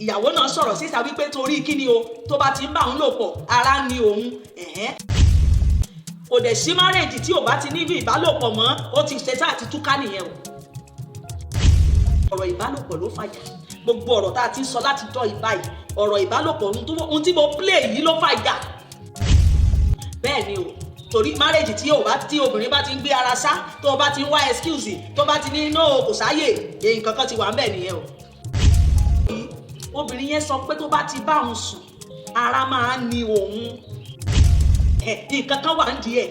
Ìyàwó náà sọ̀rọ̀ síta wípé torí kíni o, tó bá ti ń bá òun lò pọ̀, ara ń ni òun. Ẹ̀hẹ́n, kò dẹ̀ sí marriage tí ò bá ti níbi ìbálòpọ̀ mọ́, ó ti ṣe tá àti túká nìyẹn o. Ọ̀rọ̀ ìbálòpọ̀ ló fàjà. Gbogbo ọ̀rọ̀ tá a ti ń sọ láti jọ ìbáyìí, ọ̀rọ̀ ìbálòpọ̀, ohun tí mo play yìí ló fàjà. Bẹ́ẹ̀ ni o, torí marriage tí ò bá, tí obìnrin bá ti ń gbé ara sá, tó o bá ti ń wá excuse, tó bá ti ní no, kò sáyè, nǹkan kan ti wà ń bẹ̀ nìyẹn o. Obìnrin yẹn sọ pé tó bá ti bá òun sùn, ara máa ń ni òun. Nǹkan kan wà ń di ẹ̀.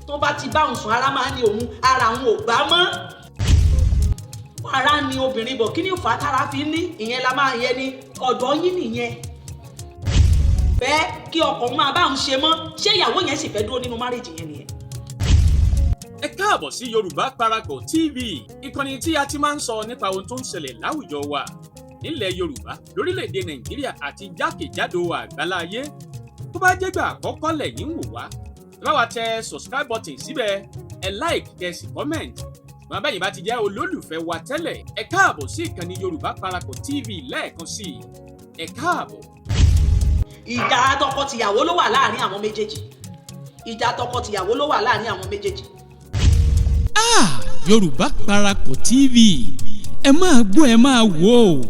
Tó bá ti bá òun sùn, ara máa ń ni òun, ara òun ò gbá mọ́, ara ni obìnrin bọ̀. Kí ni ìfà tára fi ní? Ìyẹn la máa yẹn ni ọ̀dọ́ yín nìyẹn. Bẹ́ẹ̀ kí ọkọ máa bá òun ṣe mọ́, ṣé ìyàwó yẹn sì fẹ́ dúró nínú marriage yẹn nìyẹn? Ẹ káàbọ̀ sí Yorùbá Parapọ̀ TV, ìkànnì tí a ti máa ń sọ nípa ohun tó ń ṣẹlẹ̀ láwùjọ wa nílẹ̀ Yorùbá, lórílẹ̀‐èdè Nàìjíríà àti jákèjádò àgbáláyé. Tó bá jẹ́gbà àkọ́kọ́ lẹ́yìn ń wò wá, ẹ bá wa tẹ subscribe button síbẹ̀, ẹ like, kẹ́ sì comment. Ṣùgbọ́n bẹ́yìn bá ti jẹ́ olólùfẹ́ wa tẹ́lẹ̀, ẹ káàbọ̀ sí ìkànnì Yorùbá Parapọ̀ TV lẹ́ẹ̀kan sí i, ẹ káàbọ̀. Ìjà tọkọtìyàwó ló wà láàrin àwọn méjèèjì. Ìjà tọkọtìyàwó ló wà láàrin àwọn méjèèjì. Ah, Yorùbá Parapọ̀ TV, ẹ máa gbọ́, ẹ máa wò ó,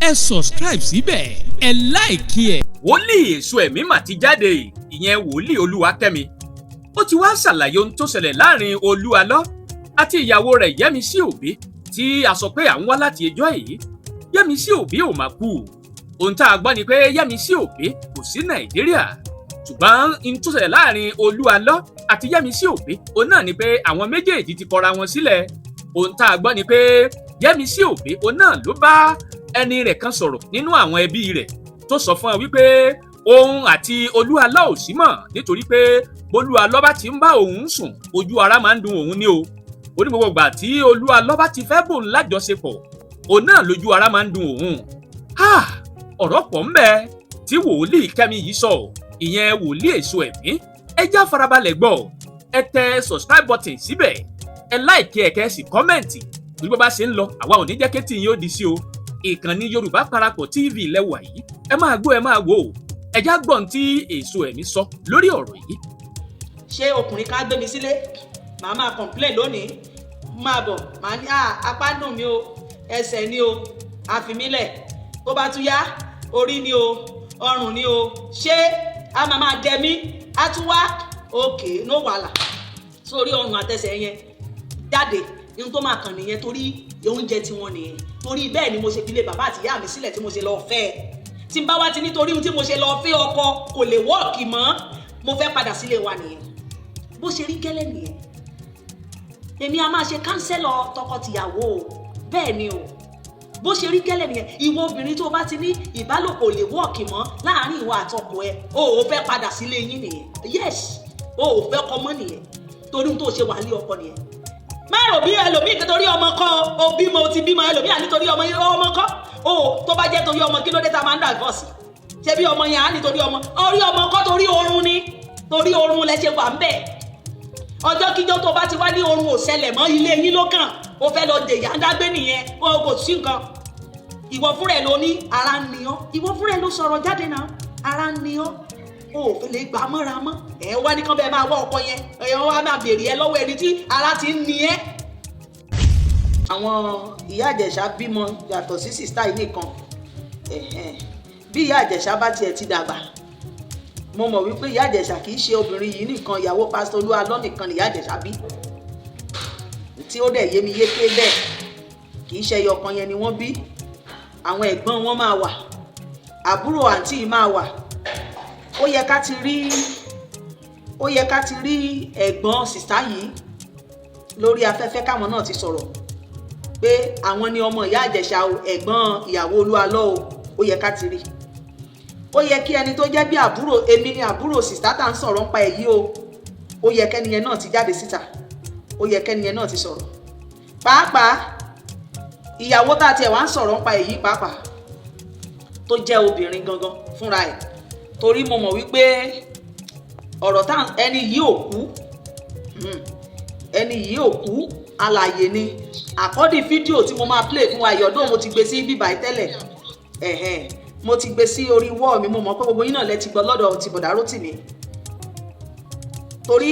ẹ subscribe síbẹ̀, ẹ like ẹ̀. Wòlíì èso ẹ̀mí mà ti jáde, ìyẹn Wòlíì Olúwakẹ́mi. Ó ti wá ṣàlàyé ohun tó ṣẹlẹ̀ láàrin Olúalọ́ àti ìyàwó rẹ̀ Yẹ́misí Òbí tí a sọ pé à ń wá láti ẹjọ́ yìí. Yẹ́misí Òbí ò mà kú. Ohun tá a gbọ́ ni pé Yẹ́misí Òbí kò sí Nàìjíríà, ṣùgbọ́n ohun tó ṣẹlẹ̀ láàrin Olúalọ́ àti Yẹ́misí Òbí òun náà ni pé àwọn méjèèjì ti kọra wọn sílẹ̀. Ohun tá a gbọ́ ni pé Yẹ́misí Òbí òun náà ló bá ẹni rẹ̀ kan sọ̀rọ̀ nínú àwọn ẹbí rẹ̀, tó sọ fún ẹ wípé òun àti Olúalọ́ ò sí mọ́, nítorí pé bólúalọ́ bá ti ń bá òun sùn, ojú ara máa ń dùn òun ní o. Ó ní gbogbo ìgbà tí Olúalọ́ bá ti fẹ́ bòun lájọṣepọ̀, òun náà lójú ara máa ń dùn òun. Ọ̀rọ̀ pọ̀ ń bẹ tí Wòlíì Kẹ́mi yìí sọ, ìyẹn Wòlíì èso ẹ̀mí. Ẹ já farabalẹ̀ gbọ́. Ẹ tẹ subscribe button síbẹ̀, ẹ like ẹ, kẹ́ sì comment. Bí bó bá ṣe ń lọ, àwa ò ní jẹ́ kétí yín ó di sí o. Ìkànnì Yorùbá Parapọ̀ TV lẹ́wà yìí. Ẹ máa gbọ́, ẹ máa wò ó. Ẹ já gbọ́n tí èso ẹ̀mí sọ lórí ọ̀rọ̀ yìí. Ṣé ọkùnrin ká gbé mi sílé, màá máa complain lónìí, máa bọ̀, màá ní apá dùn mí o, ẹsẹ̀ ni o, àfimílẹ̀. Tó bá tún yá, orí ni o, ọrùn ni o, ṣé a máa máa dẹ mí? Á tún wá òkè, no wàhálà. Sórí ọrùn àtẹsẹ̀ yẹn jáde, ihun tó máa kàn nìyẹn, torí oúnjẹ tiwọn nìyẹn. Torí bẹ́ẹ̀ ni mo ṣe fi lé bàbá àti ìyá mi sílẹ̀ tí mo ṣe lọ fẹ́ ẹ. Tí n bá wá ti nítorí ohun tí mo ṣe lọ fẹ́ ọkọ kò lè work mọ́, mo fẹ́ padà sílé wa nìyẹn. Bó ṣe rí gẹ́lẹ́ nìyẹn. Èmi a máa ṣe counsellor tọkọtìyàwó o. Bẹ́ẹ̀ ni o, bó ṣe rí gẹ́lẹ́ nìyẹn. Ìwọ obìnrin tó bá ti ní ìbálòpọ̀ lè work mọ́ láàárín ìwọ àtọkọ ẹ, o ò fẹ́ padà sílé yín nìyẹn. Yes, o ò fẹ́ kọ mọ́ nìyẹn, torí ohun tó ṣe wà ní ọkọ nìyẹn. Má rò bí ẹlòmíì nítorí ọmọ kọ́ o bímọ, o ti bímọ. Ẹlòmíì à nítorí ọmọ, ọmọ kọ́ o. Tó bá jẹ́ torí ọmọ, kí ló dé tá a máa ń divorce? Ṣé bí ọmọ yẹn á nítorí ọmọ? Orí ọmọ kọ́, torí oorun ni. Torí oorun lẹ ṣe wà ń bẹ̀. Ọjọ́ kíjọ́ tó bá ti wá ní oorun ò ṣẹlẹ̀ mọ́, ilé yín ló kàn. O fẹ́ lọ dèyà ń dágbé nìyẹn. O kò sí nǹkan. Ìwọ fúnra ẹ ló ní ara ń ni ọ́. Ìwọ fúnra ẹ ló sọ̀rọ̀ jáde náà, ara ń ni ọ́, o ò lè gbà mọ́ra mọ́. Ẹ wá ní kán bẹ́ẹ̀ máa wá ọkọ yẹn, ẹ wá máa béèrè ẹ lọ́wọ́ ẹni tí ara ti ń ni ẹ́. Àwọn Ìyá Ìjẹ̀ṣà bímọ yàtọ̀ sí sister yìí nìkan. Bí Ìyá Ìjẹ̀ṣà bá tiẹ̀ ti dàgbà, mo mọ̀ wípé Ìyá Ìjẹ̀ṣà kì í ṣe obìnrin yìí nìkan, ìyàwó Pásítọ̀ Olúalọ́ nìkan ni Ìyá Ìjẹ̀ṣà bí, tí ó dẹ̀ yé mi yéké. Bẹ́ẹ̀ kì í ṣe ẹyọ kan yẹn ni wọ́n bí. Àwọn ẹ̀gbọ́n wọn máa wà, àbúrò àǹtí yìí máa wà. Ó yẹ ká ti rí ẹ̀gbọ́n sister yìí lórí afẹ́fẹ́, káwọn náà ti sọ̀rọ̀ pé àwọn ni ọmọ Ìyá Ìjẹ̀ṣà o, ẹ̀gbọ́n ìyàwó Olúalọ́ o. Ó yẹ ká ti rí. Ó yẹ kí ẹni tó jẹ́ bí àbúrò, èmi ni àbúrò sister tá à ń sọ̀rọ̀ nípa èyí o, ó yẹ kẹ́niyẹn náà ti jáde síta, ó yẹ kẹ́niyẹn náà ti sọ̀rọ̀. Pàápàá ìyàwó tá a tiẹ̀ wá ń sọ̀rọ̀ nípa èyí pàápàá, tó jẹ́ obìnrin gangan fúnra ẹ̀, torí mo mọ̀ wípé ọ̀rọ̀ tá ẹni yìí ò kú, ẹni yìí ò kú, alàyè ni. Àkọ́dì fídíò tí mo máa play fún wa ìyọ̀dọ̀, mo ti gbé sí bíbá tẹ́lẹ̀. Ẹ̀hẹ́n, mo ti gbé sí orí wall mi. Mo mọ̀ pé gbogbo yín náà lẹ ti gbọ́ lọ́dọ̀ ti bọ̀dá Rótìmí, torí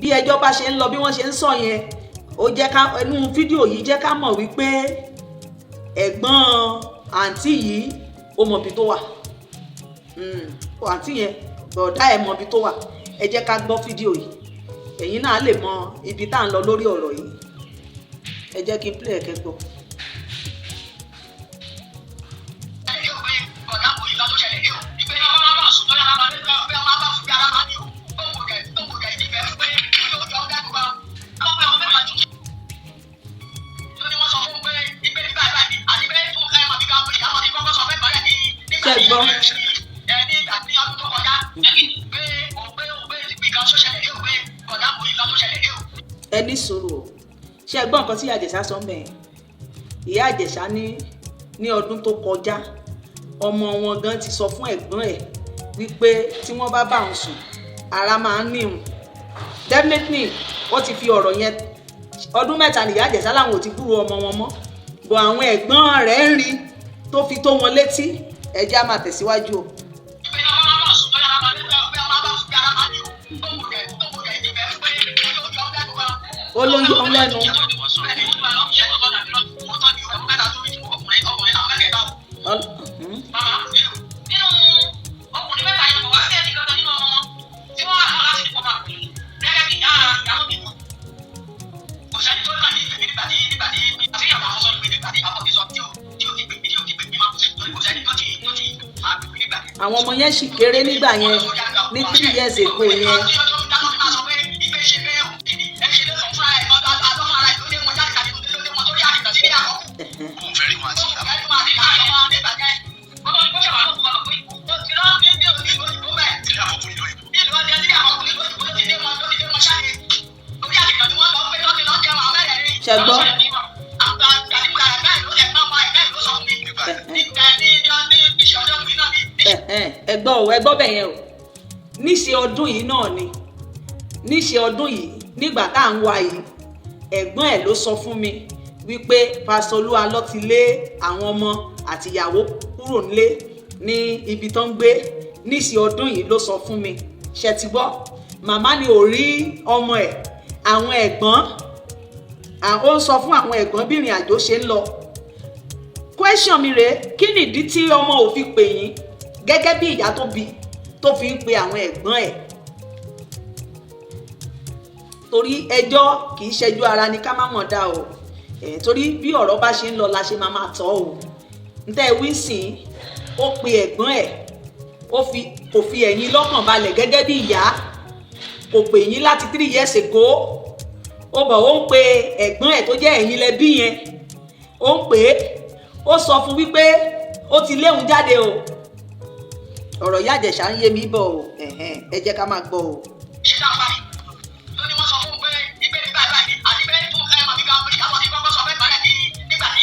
bí ẹjọ́ bá ṣe ń lọ, bí wọ́n ṣe ń sọ yẹn, ó jẹ́ ká ẹnu fídíò yìí jẹ́ ká mọ̀ wípé ẹ̀gbọ́n àǹtí yìí, ó mọ̀ ibi tó wà. Àǹtí yẹn, bọ̀dá ẹ̀ mọ̀ ibi tó wà. Ẹ jẹ́ ká gbọ́ fídíò yìí, ẹ̀yin náà lè mọ ibi tá à ń lọ lórí ọ̀rọ̀ yìí. Ẹ jẹ́ kí n play ẹ̀kẹ́ gbọ́. Ṣé ẹ gbọ́? Ẹ ní sùúrù o. Ṣé ẹ gbọ́ nǹkan tí ìyá Ìjẹ̀ṣà sọ mẹ́ẹ̀? Ìyá Ìjẹ̀ṣà ní ọdún tó kọjá, ọmọ wọn gan ti sọ fún ẹ̀gbọ́n ẹ̀ wípé tí wọ́n bá bá òun sùn, ara máa ń níhun. Definitely, wọ́n ti fi ọ̀rọ̀ yẹn. Ọdún 3 nìyá Ìjẹ̀ṣà làwọn ò ti gbúrò ọmọ wọn mọ́ bọ̀, àwọn ẹ̀gbọ́n rẹ̀ ń rí tó fi tó wọn létí. Ẹ jẹ́ á máa tẹ̀síwájú o. Ó ló ń yọ ọ́n lẹ́nu. Nínú ọkùnrin mẹ́ta yẹn, kò wá sí ẹnì kankan nínú ọmọ wọn tí wọ́n wà náà láti ní kó máa pè é gẹ́gẹ́ bí ìyàwó mi. Kò sẹ́ni tó náà ní ìpè mí nígbà tí ìyàwó àwọn sọ pé nígbà tí àwọn ti sọ tí ò ti pè mí, tí ò ti pè mí mọ́, torí kò sẹ́ni tó ti máa pè mí nígbà yẹn. Àwọn ọmọ yẹn sì kéré nígbà yẹn, ní 3 years ago yẹn. Òun fẹ́ rí wọn àti ìyàwó. Ilé àkọ́kọ́ nílò ìbò. Ṣé gbọ́? Nígbà yẹn. Ẹ gbọ́ o, ẹ gbọ́ bẹ̀ yẹn o. Níṣe ọdún yìí náà ni, níṣe ọdún yìí, nígbà tá à ń wá yìí, ẹ̀gbọ́n ẹ̀ ló sọ fún mi wípé Pásítọ̀ Olúalọ́ ti lé àwọn ọmọ àtìyàwó kúrò nílé ní ibi tó ń gbé. Níṣe ọdún yìí ló sọ fún mi. Ṣe ti gbọ́? Màmá ni ò rí ọmọ ẹ̀. Àwọn ẹ̀gbọ́n, ó ń sọ fún àwọn ẹ̀gbọ́n bí ìrìn àjò ṣe ń lọ. Question mi rèé: kí nìdí tí ọmọ ò fi pè yín gẹ́gẹ́ bí ìyá tó bí, tó fi ń pe àwọn ẹ̀gbọ́n ẹ̀? Torí ẹjọ́ kì í ṣẹjọ́ ara ni ká má mọ̀ dá o. Ẹ̀ torí bí ọ̀rọ̀ bá ṣe ń lọ la ṣe máa máa tọ́ o. Ntẹ́ wíńsìn, ó pe ẹ̀gbọ́n ẹ̀, ó fi kò fi ẹ̀yin lọ́kàn balẹ̀ gẹ́gẹ́ bí ìyá. Kò pè yín láti 3 years ago, ó bọ̀, ó ń pe ẹ̀gbọ́n ẹ̀ tó jẹ́ ẹ̀yin lẹ́bí yẹn, ó ń pè é, ó sọ fún wípé ó ti léhun jáde o. Ọ̀rọ̀ ìyá Ìjẹ̀ṣà ń yé mi bọ̀ o. Ẹ̀hẹ́n, ẹ jẹ́ ká máa gbọ́ o. Ṣe dá parí ló ní wọ́n sọ fún un pé ìgbé ní báyìí báyìí àti pé fún ẹ màmí kan ìyàwó ti kọ́kọ́ sọ fẹ́ bàrẹ̀ ní nígbà tí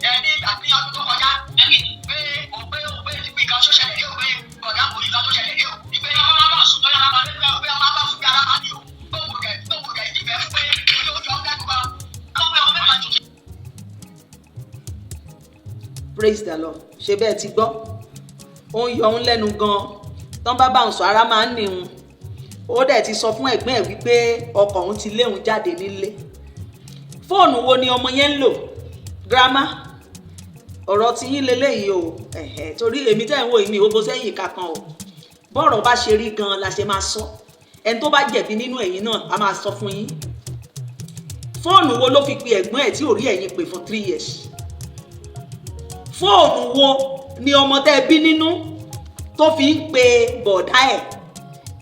ẹ ní ìgbà ní ọdún tó kọjá pé òun pé òun pé ìpín kan tó ṣẹlẹ̀ yóò pé kọ̀dá kò ìkan tó ṣẹlẹ̀ yóò ìpè ọmọ máa bá sùn lọ́yà máa lé pé ọmọ máa bá sùn yàrá máa ní o tó wò rẹ̀ ìfẹ́ pé olóòjọ́ ń dẹ́nu kan tó pé ọmọ mẹ́ta tuntun. Praise the Lord. Ṣe bẹ́ẹ̀ ti gbọ́? Ó ń yọ òun lẹ́nu gan-an, tán bá bá òun sọ, ara máa ń ní òun. Ó dẹ̀ ti sọ fún ẹ̀gbọ́n ẹ̀ wípé ọkọ òun ti lé òun jáde nílé. Fóònù wo ni ọmọ yẹn ń lò? Grandma, ọ̀rọ̀ ti yín leléyìí o. Ẹ̀hẹ̀, torí èmi tẹ́ ń wò mí, ó bó sẹ́yìn ìka kan o. Bọ́rọ̀ bá ṣe rí gan-an la ṣe máa sọ. Ẹni tó bá jẹ̀bi nínú ẹ̀yin náà, a máa sọ fún yín. Fóònù wo ló fi pe ẹ̀gbọ́n ẹ̀ tí ò rí ẹ̀yin pè fún 3 years? Fóònù wo ni ọmọ tẹ́ ẹ bí nínú tó fi ń pe bọ̀dá ẹ̀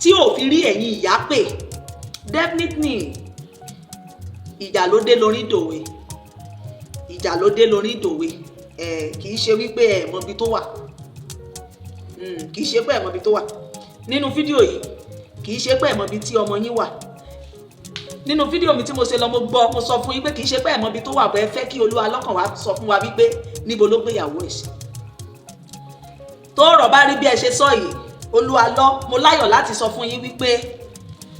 tí ò fi rí ẹ̀yin ìyá pè? Definitely, ìjà ló dé lórí dòwe, ìjà ló dé lórí dòwe. Ẹ kì í ṣe wípé ẹ mọ ibi tó wà. Kì í ṣe pé ẹ mọ ibi tó wà nínú fídíò yìí. Kì í ṣe pé ẹ mọ ibi tí ọmọ yín wà. Nínú fídíò mi tí mo ṣe lọ, mo gbọ́, mo sọ fún yín pé kì í ṣe pé ẹ mọ ibi tó wà bọ́. Ẹ fẹ́ kí Olúwa lọ́kàn wá sọ fún wa wípé níbo ló gbéyàwó ẹ̀ sí. Tó ọ̀rọ̀ bá rí bí ẹ ṣe sọ yìí, Olúwa lọ, mo láyọ̀ láti sọ fún yín wípé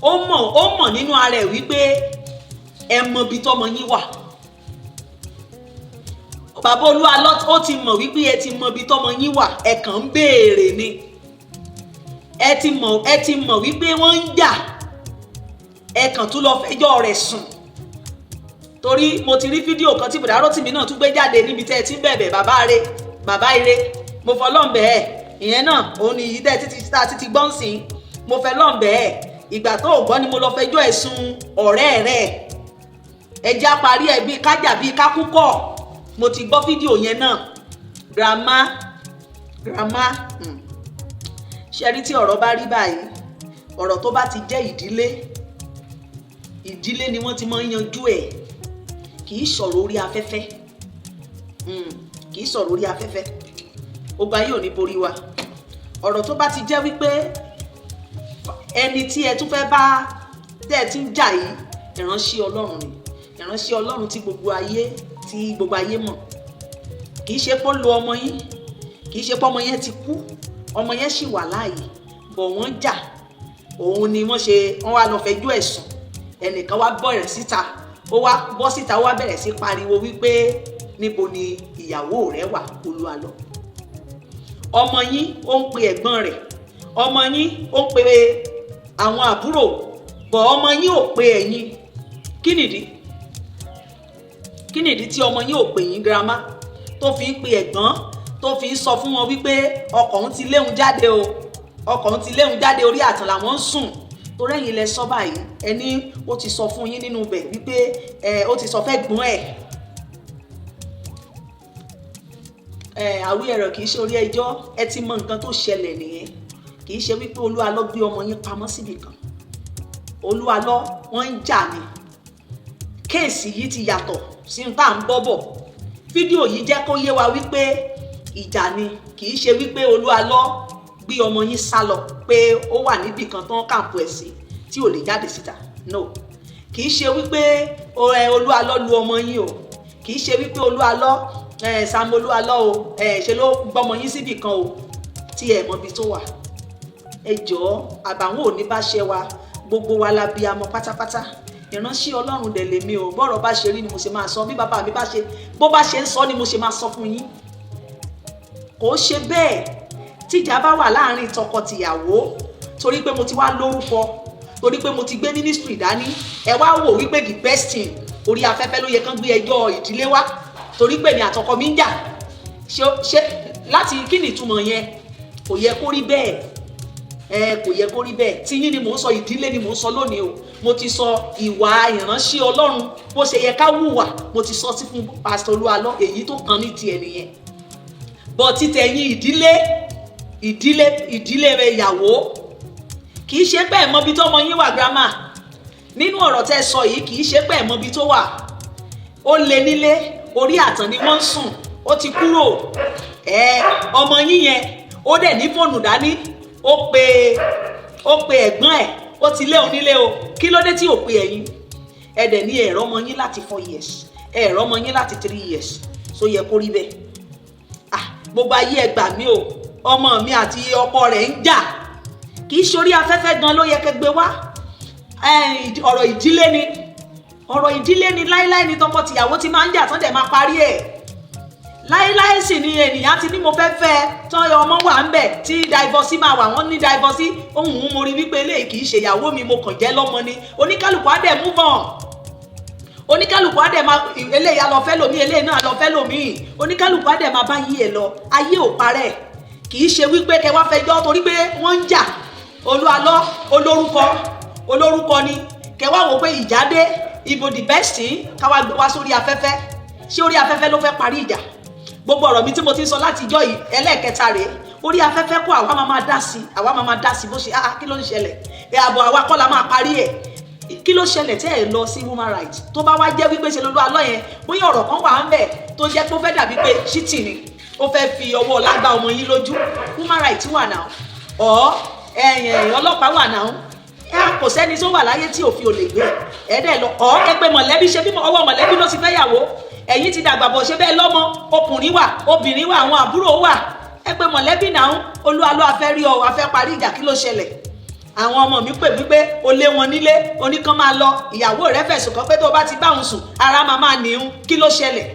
ó mọ̀, ó mọ̀ nínú ara ẹ̀ wípé ẹ mọ ibi tọ́mọ yín wà. Bàbá Olúalọ́, ó ti mọ̀ wípé ẹ ti mọ ibi tọ́mọ yín wà, ẹ kàn ń béèrè ni. Ẹ ti mọ̀ wípé wọ́n ń jà, ẹ kàn tún lọ fẹjọ́ rẹ̀ sùn, torí mo ti rí fídíò kan tí bùdá Rótìmí náà tún gbé jáde níbi tẹ́ ẹ ti ń bẹ̀bẹ̀. Bàbá rẹ̀, bàbá ire, mo fọlọ́ǹbẹ̀ ẹ̀. Ìyẹn náà òun ni yìí tẹ́ ẹ títí tá a ti ti gbọ́n sí. Mo fẹ́ lọ́ǹbẹ̀ ẹ̀. Ìgbà tó ò gbọ́ ni mo lọ fẹjọ́ ẹ̀ sùn ọ̀rẹ́ rẹ̀. Ẹja parí ẹ̀ bíi kájà bíi kákúkọ̀. Mo ti gbọ́ fídíò yẹn náà. Grandma, grandma, ṣe rí tí ọ̀rọ̀ bá rí báyìí, ọ̀rọ̀ tó bá ti jẹ́ ìdílé, ìdílé ni wọ́n ti máa ń yanjú ẹ̀. Kì í sọ̀rọ̀ orí afẹ́fẹ́, kì í sọ̀rọ̀ orí afẹ́fẹ́. Ogun ayé ò ní borí wa. Ọ̀rọ̀ tó bá ti jẹ́ wípé ẹni tí ẹ tún fẹ́ bá tẹ́ ẹ ti ń jà yìí, ìránṣẹ́ Ọlọ́run ni, ìránṣẹ́ Ọlọ́run tí gbogbo ayé mọ̀, kì í ṣe pé ó lo ọmọ yín, kì í ṣe pé ọmọ yẹn ti kú, ọmọ yẹn sì wà láàyè bọ̀, wọ́n jà. Òun ni wọ́n ṣe wọ́n wá lọ fẹjọ́ ẹ̀sùn. Ẹnìkan wá bọ̀rẹ̀ síta, ó wá bọ́ síta, ó wá bẹ̀rẹ̀ sí pariwo wípé níbo ni ìyàwó rẹ̀ wà, Olúalọ́? Ọmọ yín ó ń pe ẹ̀gbọ́n rẹ̀, ọmọ yín ó ń pe àwọn àbúrò bọ̀, ọmọ yín ò pe ẹ̀yin. Kí nìdí? Kí nìdí tí ọmọ yín ò pè yín, grandma, tó fi ń pe ẹ̀gbọ́n, tó fi ń sọ fún wọn wípé ọkọ òun ti léhun jáde o, ọkọ òun ti léhun jáde, orí àtàn làwọn ń sùn? Torí ẹ̀yin lẹ sọ báyìí, ẹni ó ti sọ fún yín nínú ibẹ̀ wípé ẹ ó ti sọ fẹ́ gbọ́n ẹ̀. Ẹ àwí ẹ̀rọ kì í ṣe orí ẹjọ́. Ẹ ti mọ nǹkan tó ṣẹlẹ̀ nìyẹn. Kì í ṣe wípé Olúalọ́ gbé ọmọ yín pamọ́ síbì kan. Olúalọ́, wọ́n ń jà ní. Case yìí ti yàtọ̀ sí n tá à ń gbọ́ bọ̀. Fídíò yìí jẹ́ kó yé wa wípé ìjà ni, kì í ṣe wípé Olúalọ́ gbé ọmọ yín sá lọ, pé ó wà níbì kan tán camp ẹ̀ sí tí ò lè jáde síta. No, kì í ṣe wípé Olúalọ́ lu ọmọ yín o. Kì í ṣe wípé Olúalọ́ ẹ Sam Olúalọ́ o ẹ ṣe ló gbọ́mọ yín síbì kan o tí ẹ mọ ibi tó wà. Ẹ jọ̀ọ́, àbàwọn ò ní bá ṣe wa. Gbogbo wa la bí amọ pátápátá. Ìránṣẹ́ Ọlọ́run dẹ̀ lèmi o. Bọ́rọ̀ bá ṣe rí ni mo ṣe máa sọ. Bí bàbá mi bá ṣe bó bá ṣe ń sọ ni mo ṣe máa sọ fún yín. Kò ṣe bẹ́ẹ̀. Tíjà bá wà láàrin tọkọ-tìyàwó, torí pé mo ti wá lórúkọ, torí pé mo ti gbé ministry dání, ẹ wá wò wípé the best thing, orí afẹ́fẹ́ ló yẹ kán gbé ẹjọ́ ìdílé wá, torí pé mi àtọkọ mi ń jà. Ṣe láti kí ni ìtumọ̀ yẹn? Kò yẹ kó rí bẹ́ẹ̀. Ẹ kò yẹ kó rí bẹ́ẹ̀. Tí yín ni mò ń sọ, ìdílé ni mò ń sọ lónìí o. Mo ti sọ ìwà ìránṣẹ́ Ọlọ́run, bó ṣe yẹ ká hùwà, mo ti sọ sí fún Pásítọ̀ Olúalọ́. Èyí tó kàn ní tiẹ̀ nìyẹn bọ̀. Títẹ̀yìn ìdílé, ìdílé, ìdílé rẹ̀, ìyàwó, kì í ṣe pé ẹ̀ mọbi tó ọmọ yín wà. Grandma, nínú ọ̀rọ̀ tẹ́ sọ yìí, kì í ṣe pé ẹ̀ mọbi tó wà. Ó lé nílé, orí àtàn ni wọ́n ń sùn, ó ti kúrò. Ẹ ọmọ yín yẹn, ó dẹ̀ ní fóònù dání, ó pe ẹ̀gbọ́n ẹ̀, ó ti lé òun nílé o. Kí ló dé tí ò pe ẹ̀yin? Ẹ dẹ̀ ní ẹ̀rọ ọmọ yín láti 4 years, ẹ̀rọ ọmọ yín láti 3 years. So yẹ kó rí bẹ́ẹ̀? Ah, gbogbo ayé, ẹ gbà mí o. Ọmọ mi àti ọkọ rẹ̀ ń jà. Kì í ṣorí afẹ́fẹ́ gan ló yẹ kẹ́ gbé wá. Ọ̀rọ̀ ìdílé ni, ọ̀rọ̀ ìdílé ni. Láíláí ni tọkọ-tìyàwó ti máa ń jà tán dẹ̀ máa parí ẹ̀. Láíláí sì ni ènìyàn ti ní mo fẹ́ fẹ́ tán, ọmọ wà ń bẹ̀ tí divorce máa wà. Wọ́n ní divorce ohun. Mo rí wípé eléyìí kì í ṣe ìyàwó mi, mo kàn jẹ́ lọ́mọ ni. Oníkálukú á dẹ̀ move on, oníkálukú á dẹ̀ máa, eléyìí á lọ fẹ́ lòmíì, eléyìí náà lọ fẹ́ lòmíì, oníkálukú á dẹ̀ máa bá yí ẹ̀ lọ. Ayé ò parẹ́. Kì í ṣe wípé kẹ wá fẹjọ́ torí pé wọ́n ń jà. Olúalọ́ olórúkọ, olórúkọ ni. Kẹ wá wò pé ìjà dé, ibo the best thing káwá gbé wá sórí afẹ́fẹ́. Ṣé orí afẹ́fẹ́ ló fẹ́ parí ìjà? Gbogbo ọ̀rọ̀ mi tí mo ti ń sọ láti ijọ́ yìí, ẹlẹ́ẹ̀kẹta rèé. Orí afẹ́fẹ́ kó àwa máa máa dá sí, àwa máa máa dá sí bó ṣe. Ah, kí ló ń ṣẹlẹ̀? Ẹ àbọ̀, àwa kọ́ la máa parí ẹ̀. Kí ló ṣẹlẹ̀ tẹ́ ẹ lọ sí human rights? Tó bá wá jẹ́ wípé ṣe lolú alọ́ yẹn, bóyá ọ̀rọ̀ kan wà ń bẹ̀ tó jẹ́ pé ó fẹ́ dàbí pé cheating ni, ó fẹ́ fi ọwọ́ lágbá ọmọ yín lójú, human rights wà náà, ọ̀ ẹ̀yìn ọlọ́pàá wà náà. Kò sẹ́ni tó wà láyé tí òfin ò lè gbé ẹ dẹ̀ lọ. Ọ̀ ẹ pé mọ̀lẹ́bí, ṣe bí ọwọ́ mọ̀lẹ́bí ló ti fẹ́ yàwó. Ẹ̀yin ti dàgbà bọ̀, ṣe bẹ́ẹ̀ lọ́mọ ọkùnrin wà, obìnrin wà, àwọn àbúrò wà. Ẹ pé mọ̀lẹ́bí náà. Olúwa ló afẹ́ rí ọ, afẹ́ parí ìjà. Kí ló ṣẹlẹ̀? Àwọn ọmọ mi pè wípé o lé wọn nílé, oníkan máa lọ. Ìyàwó rẹ fẹ̀sùn kàn pé tó o bá ti bá òun sùn, ara máa máa nìhun. Kí ló ṣẹlẹ̀?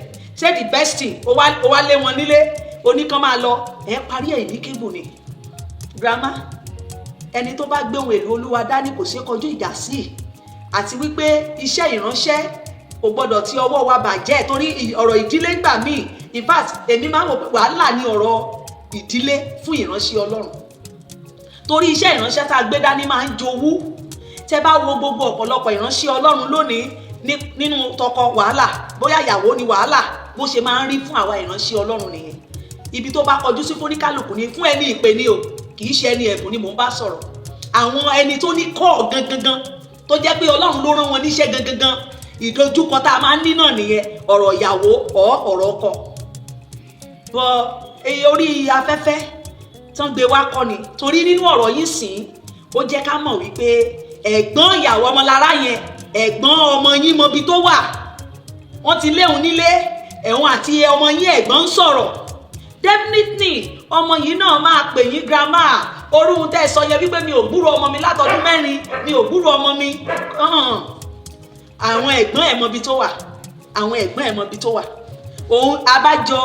Ṣé the best thing, ó wá lé wọn nílé, oníkan máa lọ, ẹ parí ẹ̀ ní kébù ni. Grandma, ẹni tó bá gbé ohun èlò Olúwa dání kò ṣeé kọjú ìjà sí, àti wípé iṣẹ́ ìránṣẹ́ kò gbọ́dọ̀ tí ọwọ́ wa bàjẹ́, torí ọ̀rọ̀ ìdílé ń gbà míì. In fact, èmi máa ń wò pé wàhálà ní ọ̀rọ̀ ìdílé fún ìránṣẹ́ Ọlọ́run, torí iṣẹ́ ìránṣẹ́ tá a gbé dání máa ń jowú. Tẹ́ bá wo gbogbo ọ̀pọ̀lọpọ̀ ìránṣẹ́ Ọlọ́run lónìí, nínú tọkọ wàhálà, bóyá ìyàwó ni wàhálà. Bó ṣe máa ń rí fún àwa ìránṣẹ́ Ọlọ́run nìyẹn. Ibi tó bá kọjú sí fóníkálùkù ni. Fún ẹni ìpè ni o, kì í ṣe ẹni ẹ̀bùn ni mò ń bá sọ̀rọ̀. Àwọn ẹni tó ní kọ́ gangan, tó jẹ́ pé Ọlọ́run ló rán wọn níṣẹ́ gangan, ìdojúkọ tá a máa ń ní náà nìyẹn, ọ̀rọ̀ ìyàwó ọ̀rọ̀ ọkọ. Bọ orí afẹ́fẹ́ tán gbé wá kọ́ ni, torí nínú ọ̀rọ̀ yìí sìn, ó jẹ́ ká mọ̀ wípé ẹ̀gbọ́n ìyàwó ọmọlára yẹn, ẹ̀gbọ́n ọmọ yín mọbi tó wà. Wọ́n ti léun nílé ẹ̀hún àti ọmọ yín ẹ̀gbọ́n ń sọ̀rọ̀. Definitely, ọmọ yìí náà máa pè yín. Grandma, orúhun tẹ́ ẹ sọ yẹn wípé mi ò gbúrò ọmọ mi látọdún 4, mi ò gbúrò ọmọ mi. Àwọn ẹ̀gbọ́n ẹ̀ mọbi tó wà, àwọn ẹ̀gbọ́n ẹ̀ mọbi tó wà. Òun abájọ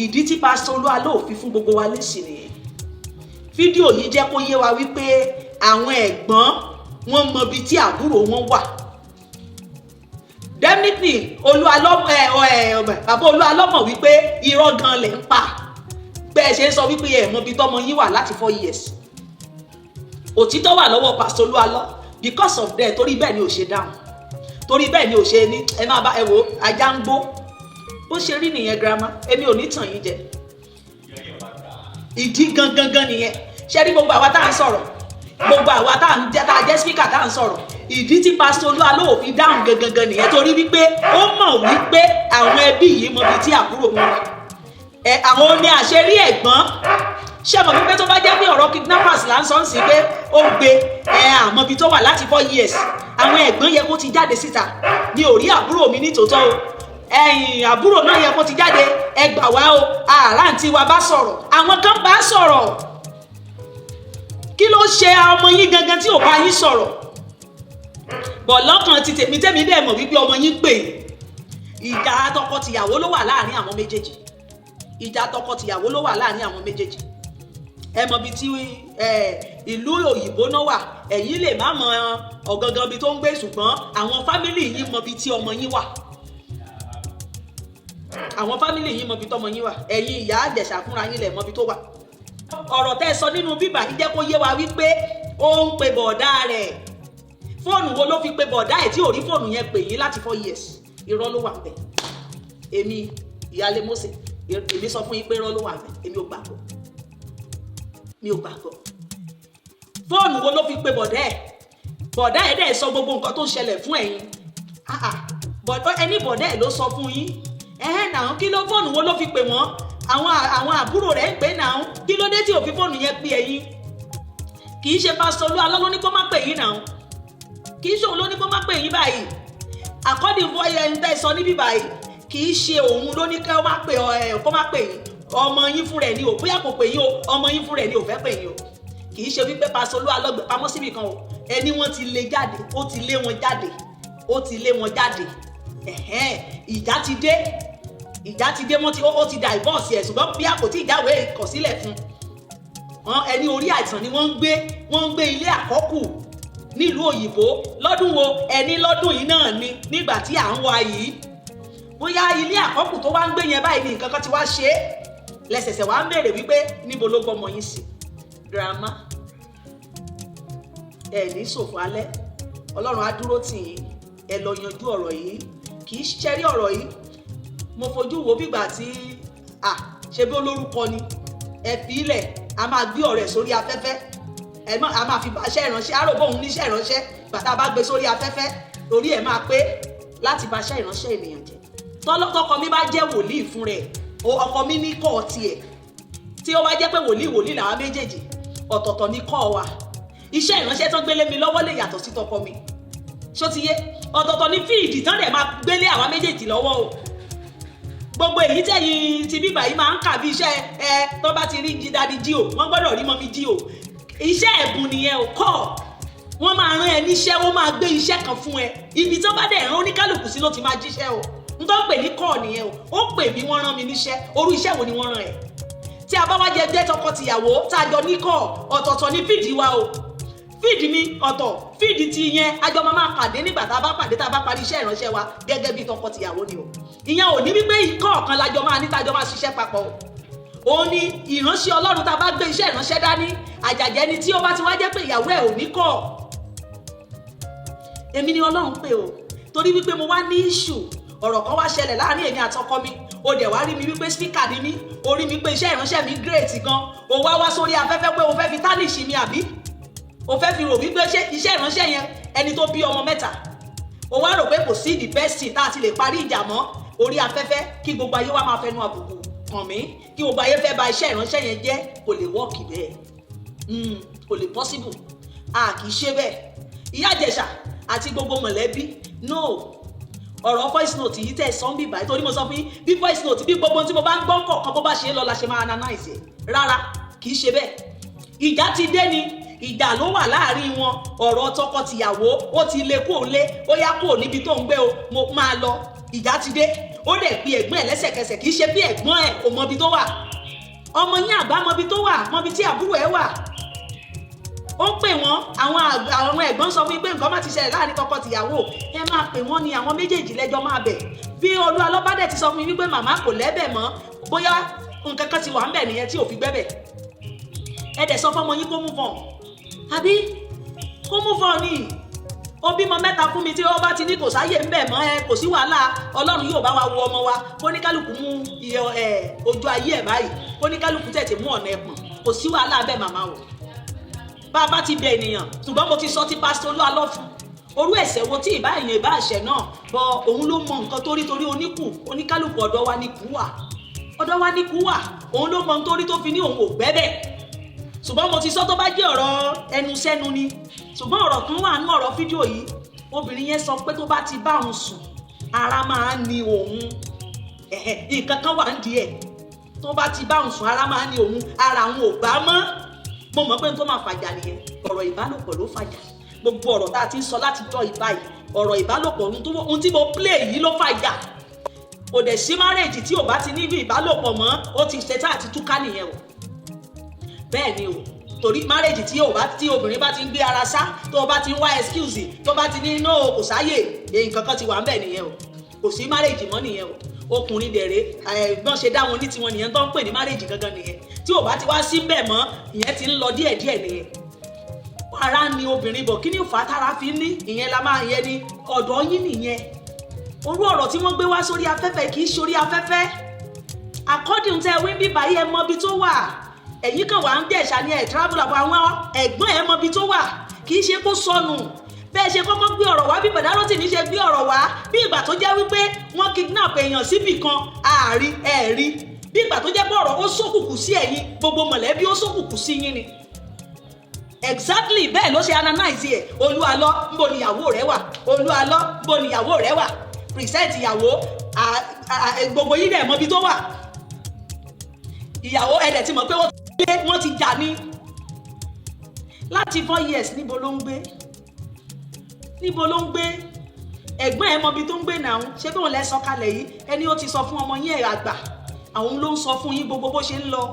ìdí tí Pásítọ̀ Olúwa fi fún gbogbo wa lésì nìyẹn. Fídíò yìí jẹ́ kó yé wa wípé àwọn ẹ̀gbọ́n wọn mọbi tí àbúrò wọn wà. Definitely, Olúwalọ́mọ ẹ ẹ bàbá Olúwalọ́mọ wípé irọ́ gan lẹ̀ ń pa bẹ́ẹ̀ ṣe ń sọ wípé ẹ mọbi tọ́mọ yín wà láti 4 years. Òtítọ́ wà lọ́wọ́ Pásítọ̀ Olúwalọ́. Because of that, torí bẹ́ẹ̀ ni ò ṣe dáhùn, torí bẹ́ẹ̀ ni ò ṣe ní ẹ máa bá ẹ wò. Ajá ń gbó, bó ṣe rí nìyẹn. Grandma, èmi ò ní tàn yín jẹ, ìdí gangan gan nìyẹn. Ṣé rí gbogbo àwa tá à ń sọ̀rọ̀, gbogbo àwa tá à ń jẹ́, tá a jẹ́ speaker tá à ń sọ̀rọ̀, ìdí tí Pásítọ̀ Olúwa fi dáhùn gangan nìyẹn, torí wípé ó mọ̀ wípé àwọn ẹbí yìí mọ ibi tí àbúrò wọn wà. Ẹ àwọn ní àṣírí ẹ̀gbọ́n. Ṣé mọ̀ wípé tó bá jẹ́ pé ọ̀rọ̀ kidnappers là ń sọ ń sí pé ó gbé ẹ, àmọ́ ibi tó wà láti 4 years, àwọn ẹ̀gbọ́n yẹ kó ti jáde síta ní orí àbúrò mi ní tòótọ́ o. Ẹ̀yìn àbúrò náà yẹ kó ti jáde, ẹ gbà wá o, àrántí wa bá sọ̀rọ̀, àwọn kan bá sọ̀rọ̀. Kí ló ṣe ọmọ yín gangan tí ò bá yín sọ̀rọ̀ bọ̀? Lọ́kàn ti tèmi, tèmi dẹ̀ mọ̀ wípé ọmọ yín pè é. Ìjà tọkọ-tìyàwó ló wà láàrin àwọn méjèèjì, ìjà tọkọ-tìyàwó ló wà láàrin àwọn méjèèjì. Ẹ mọ ibi tí ìlú òyìnbó náà wà. Ẹ̀yin lè má mọ ọ̀gangan ibi tó ń gbé, ṣùgbọ́n àwọn family yín mọ ibi tí ọmọ yín wà. Àwọn family yín mọ ibi tọmọ yín wà. Ẹ̀yin ìyá àjẹsà fúnra yín lẹ̀ mọ ibi tó wà. Ọ̀rọ̀ tẹ́ ẹ sọ nínú bíbà yìí jẹ́ kó yé wa wípé ó ń pe bọ̀dá rẹ̀. Fóònù wo ló fi pe bọ̀dá ẹ̀ tí ò rí fóònù yẹn pè yín láti 4 years? Irọ́ ló wà ń bẹ̀. Èmi ìyáálé Mósè, èmi sọ fún yín pé irọ́ ló wà ń bẹ̀. Èmi ò gbàgbọ́, mi ò gbàgbọ́. Fóònù wo ló fi pe bọ̀dá ẹ̀? Bọ̀dá ẹ̀ dẹ̀ sọ gbogbo nǹkan tó ń ṣẹlẹ̀ fún ẹ̀yin. Ẹni bọ̀dá ẹ̀ ló sọ fún yín ẹ̀hẹ́n náà. Kí ló, fóònù wo ló fi pè wọ́n? Àwọn àbúrò rẹ̀ ń pè náà. Kí ló dé tí ò fi fóònù yẹn pè ẹ̀yin? Kì í ṣe Pásítọ̀ Olúwa ló ní kó má pè yín náà, kì í ṣe òun ló ní kó má pè yín báyìí. According fún ẹni tẹ́ sọ níbí báyìí, kì í ṣe òun ló ní kó má pè ẹ, kó má pè yín. Ọmọ yín fún rẹ̀ ni ò, bóyá kò pè yín o, ọmọ yín fún rẹ̀ ni ò fẹ́ pè yín o. Kì í ṣe wípé Pásítọ̀ Olúwa ló gbé pamọ́ síbì kan o. Ẹni wọ́n ti lé jáde, ó ti lé wọn jáde, ó ti lé wọn jáde. Ẹ̀hẹ́n, ìjà ti dé, ìjà ti dé. Wọ́n ti, ó ti divorce ẹ̀, ṣùgbọ́n bí a kò tí ì jáwé ìkọ̀sílẹ̀ fún wọn. Ẹni orí àìsàn ni wọ́n ń gbé, wọ́n ń gbé ilé àkọ́kù nílùú òyìnbó. Lọ́dún wo? Ẹni lọ́dún yìí náà ni, nígbà tí à ń wá yìí. Bóyá ilé àkọ́kù tó wá ń gbé yẹn báyìí ni nǹkan kan ti wá ṣe é, lẹ́sẹ̀sẹ̀ wá ń béèrè wípé níbo ló gbọ́mọ yín sí. Grandma, ẹ ní ṣòfò alẹ́. Ọlọ́run á dúró tì yín. Ẹ lọ yanjú ọ̀rọ̀ yìí. Kì í ṣẹ́rí ọ̀rọ̀ yìí, mo fojú wo bígbà tí à ṣe bí olórúkọ ni. Ẹ fi ilẹ̀, a máa gbé ọ̀rọ̀ ẹ̀ sórí afẹ́fẹ́. Ẹ mọ̀, a máa fi bá iṣẹ́ ìránṣẹ́ àròbó òun níṣẹ́ ìránṣẹ́. Bàtà bá gbé sórí afẹ́fẹ́, orí ẹ̀ máa pé láti bá iṣẹ́ ìránṣẹ́ ènìyàn jẹ́. Tọ́lọ́tọ́kọ mi bá jẹ́ wòlíì fún rẹ̀, ọkọ mi ní kọ́ tiẹ̀. Tí ó bá jẹ́ pé wòlíì wòlíì làwọn méjèèjì, ọ̀tọ̀ọ̀tọ̀ ní kọ́ wa. Iṣẹ́ ìránṣẹ́ tó gbélé mi lọ́wọ́ lè yàtọ̀ sí tọkọ mi. Ṣó ti yé? Ọ̀tọ̀ọ̀tọ̀ ní field tán dẹ̀ máa gbélé àwa méjèèjì lọ́wọ́ o. Gbogbo èyí tẹ̀yìn ti bíbà yìí máa ń kà bí iṣẹ́ ẹ, tó bá ti rí daddy G.O, wọ́n gbọ́dọ̀ rí mummy G.O. Iṣẹ́ ẹ̀bùn nìyẹn ò kọ́. Wọ́n máa rán ẹ níṣẹ́, wọ́n máa gbé iṣẹ́ kan fún ẹ. Ibi tó bá dẹ̀ rán oníkálukú sí ló ti máa jíṣẹ́ o. N N tó ń pè ní call nìyẹn o. Ó pè mí, wọ́n rán mi níṣẹ́. Orú iṣẹ́ wo ni wọ́n rán ẹ̀? Tí a bá wá jẹ jẹ́ tọkọ-tìyàwó tá a jọ ní call, ọ̀tọ̀ọ̀tọ̀ ní feed wa o. Feed mi ọ̀tọ̀, feed ti yẹn àjọ máa pàdé nígbà tá a bá pàdé, tá a bá parí iṣẹ́ ìránṣẹ́ wa gẹ́gẹ́ bí tọkọ-tìyàwó ni o. Ìyẹn ò ní wípé ikọ̀ kan lájọ máa ní tájọ máa ṣiṣẹ́ papọ̀ o. Òun ni ìránṣẹ́ Ọlọ́run tá a bá gbé iṣẹ́ ìránṣẹ́ dání, àjàjẹ́ ni tí ó bá ti wá jẹ́ pé ìyàwó ẹ̀ ò ní call. Èmi ni Ọlọ́run pè o, torí wípé mo wá ní issue, ọ̀rọ̀ kan wá ṣẹlẹ̀ láàrin èmi àtọkọ mi. O dẹ̀ wá rí mi wípé speaker ni mí, o rí mi pé iṣẹ́ ìránṣẹ́ mi great gan, o wá wá sórí afẹ́fẹ́ pé o fẹ́ fi tarnish mi, àbí o fẹ́ fi rò wípé ṣé iṣẹ́ ìránṣẹ́ yẹn, ẹni tó bí ọmọ mẹ́ta, o wá rò pé kò sí the best thing tá a ti lè parí ìjà mọ́ orí afẹ́fẹ́, kí gbogbo ayé wa máa fẹnu àbùkù kàn mí, kí gbogbo ayé fẹ́ bà iṣẹ́ ìránṣẹ́ yẹn jẹ́? Kò lè work bẹ́ẹ̀, kò lè possible. A kì í ṣe bẹ́ẹ̀. Ìyá Ìjẹ̀ṣà àti gbogbo mọ̀lẹ́bí, no. Ọ̀rọ̀ voice note yìí tẹ̀ sọ́n bí báyìí, torí mo sọ fún yín, bí voice note, bí gbogbo tí mo bá ń gbọ́ kọ̀ọ̀kan, bó bá ṣe é lọ la ṣe máa analyze ẹ̀. Rárá, kì í ṣe bẹ́ẹ̀. Ìjà ti dé ni, ìjà ló wà láàrin wọn. Ọ̀rọ̀ tọkọ-tìyàwó, ó ti lé kúrò lé, ó yá, kúrò níbi tó ń gbé o, mo máa lọ. Ìjà ti dé, ó dẹ̀ pe ẹ̀gbọ́n ẹ̀ lẹ́sẹ̀kẹsẹ̀. Kì í ṣe bí ẹ̀gbọ́n ẹ̀ kò mọbi tó wà. Ọmọ yín àgbà mọbi tó wà, mọbi tí àbúrò ẹ̀ wà. Ó pè wọ́n. Àwọn ẹ̀gbọ́n sọ fún mi pé nǹkan má ti ṣẹlẹ̀ láàrin tọkọ-tìyàwó, ẹ máa pè wọ́n ní àwọn méjèèjì lẹ́jọ́ máa bẹ̀. Bí Olú Alọ́bádẹ̀ ti sọ fún mi wípé màmá kò lẹ́bẹ̀ mọ́, bóyá nǹkan kan ti wà ń bẹ̀ nìyẹn tí ò fi gbẹ́bẹ̀. Ẹ dẹ̀ sọ fọmọ yín kó move on, àbí kó move on ni. Ó bímọ mẹ́ta fún mi, tí ó bá ti ní kò sáyè ń bẹ̀ mọ́ ẹ, kò sí wàhálà. Ọlọ́run yóò bá wa wo ọmọ wa, kó ní kálukú mú iye ẹ ojú ayé ẹ báyìí, kó ní kálukú tètè mú ọ̀nà ẹ̀pọ̀n. Kò sí wàhálà bẹ́ẹ̀, màmá o. Bá a bá ti bẹ ènìyàn, ṣùgbọ́n mo ti sọ ti pásítọ̀ Olú Alọ́ fún orú ẹ̀ṣẹ̀ wo tí ìbá èèyàn ìbá àṣẹ náà bọ, òun ló mọ nǹkan tó rí, torí oníkù oníkálukú ọ̀dọ̀ wa ní kú wà, ọ̀dọ̀ wa ní kú wà. Òun ló mọ ohun tó rí tó fi ní òun ò gbẹ́bẹ̀. Ṣùgbọ́n mo ti sọ, tó bá jẹ́ ọ̀rọ̀ ẹnu sẹ́nu ni. Ṣùgbọ́n ọ̀rọ̀ kan wà nínú ọ̀rọ̀ fídíò yìí. Obìnrin yẹn sọ pé tó bá ti bá òun sùn, ara máa ń ni òun. Nǹkan kan wà ń di ẹ̀. Tó bá ti bá òun sùn, ara máa ń ni òun, ara òun ò bá mọ́. Mo mọ̀ pé n tó máa fàjà nìyẹn. Ọ̀rọ̀ ìbálòpọ̀ ló fàjà. Gbogbo ọ̀rọ̀ tá a ti ń sọ láti jọ ìbáyìí, ọ̀rọ̀ ìbálòpọ̀, ohun tí mo play yìí ló fàjà. Kò dẹ̀ sí marriage tí ò bá ti ní ìbálòpọ̀ mọ́, ó ti ṣe tá àti túká nìyẹn o. Bẹ́ẹ̀ ni o, torí marriage tí ò bá, tí obìnrin bá ti ń gbé ara sá, tó bá ti ń wá excuse, tó bá ti ní no, kò sáyè, nǹkan kan ti wà ń bẹ̀ nìyẹn o. Kò sí marriage mọ́ nìyẹn o. Ọkùnrin dẹ̀rẹ̀, ẹ̀gbọ́n ṣe dá wọn ní tiwọn nìyẹn, tó ń pè ní marriage gangan nìyẹn. Tí ò bá ti wá sí bẹ́ẹ̀ mọ́, ìyẹn ti ń lọ díẹ̀díẹ̀ nìyẹn. Ara ni obìnrin bọ̀, kí ni ìfà tára fi ní? Ìyẹn la máa yẹn ni ọ̀dọ̀ yín nìyẹn. Orú ọ̀rọ̀ tí wọ́n gbé wá sórí afẹ́fẹ́, kì í sórí afẹ́fẹ́. According tẹ wí bí báyìí, ẹ mọ ibi tó wà. Ẹ̀yin kan wà ń dẹ̀ ṣá ní ẹ̀ travel àbọ̀, àwọn ẹ̀gbọ́n ẹ̀ mọ ibi tó wà. Kì í ṣe kó sọnù. Bẹ́ẹ̀ ṣe kọ́kọ́ gbé ọ̀rọ̀ wá, bí Bọ̀dá Rótìmí ṣe gbé ọ̀rọ̀ wá, bí ìgbà tó jẹ́ wípé wọ́n kidnap èèyàn síbì kan, ààrí ẹ̀rí, bí ìgbà tó jẹ́ pé ọ̀rọ̀ ó ṣókùnkùn sí ẹ̀yin, gbogbo mọ̀lẹ́bí ó ṣókùnkùn sí yín ni. Exactly bẹ́ẹ̀ ló ṣe analyze ẹ̀. Olúalọ́, ńbo níyàwó rẹ̀ wà? Olúalọ́, ńbo níyàwó rẹ̀ wà? Present ìyàwó, gbogbo yín dẹ̀ mọbi tó wà. Ìyàwó ẹ̀dẹ̀ ti mọ̀ pé wọ́n ti lé, wọ́n ti jà ní láti 4 years. Níbo ló ń gbé? Níbo ló ń gbé? Ẹ̀gbọ́n ẹ̀ mọbi tó ń gbé náà. Ṣé bí wọ́n lẹ sọ kalẹ̀ yìí, ẹni ó ti sọ fún ọmọ yín ẹ̀ àgbà, àwọn ló ń sọ fún yín gbogbo bó ṣe ń lọ.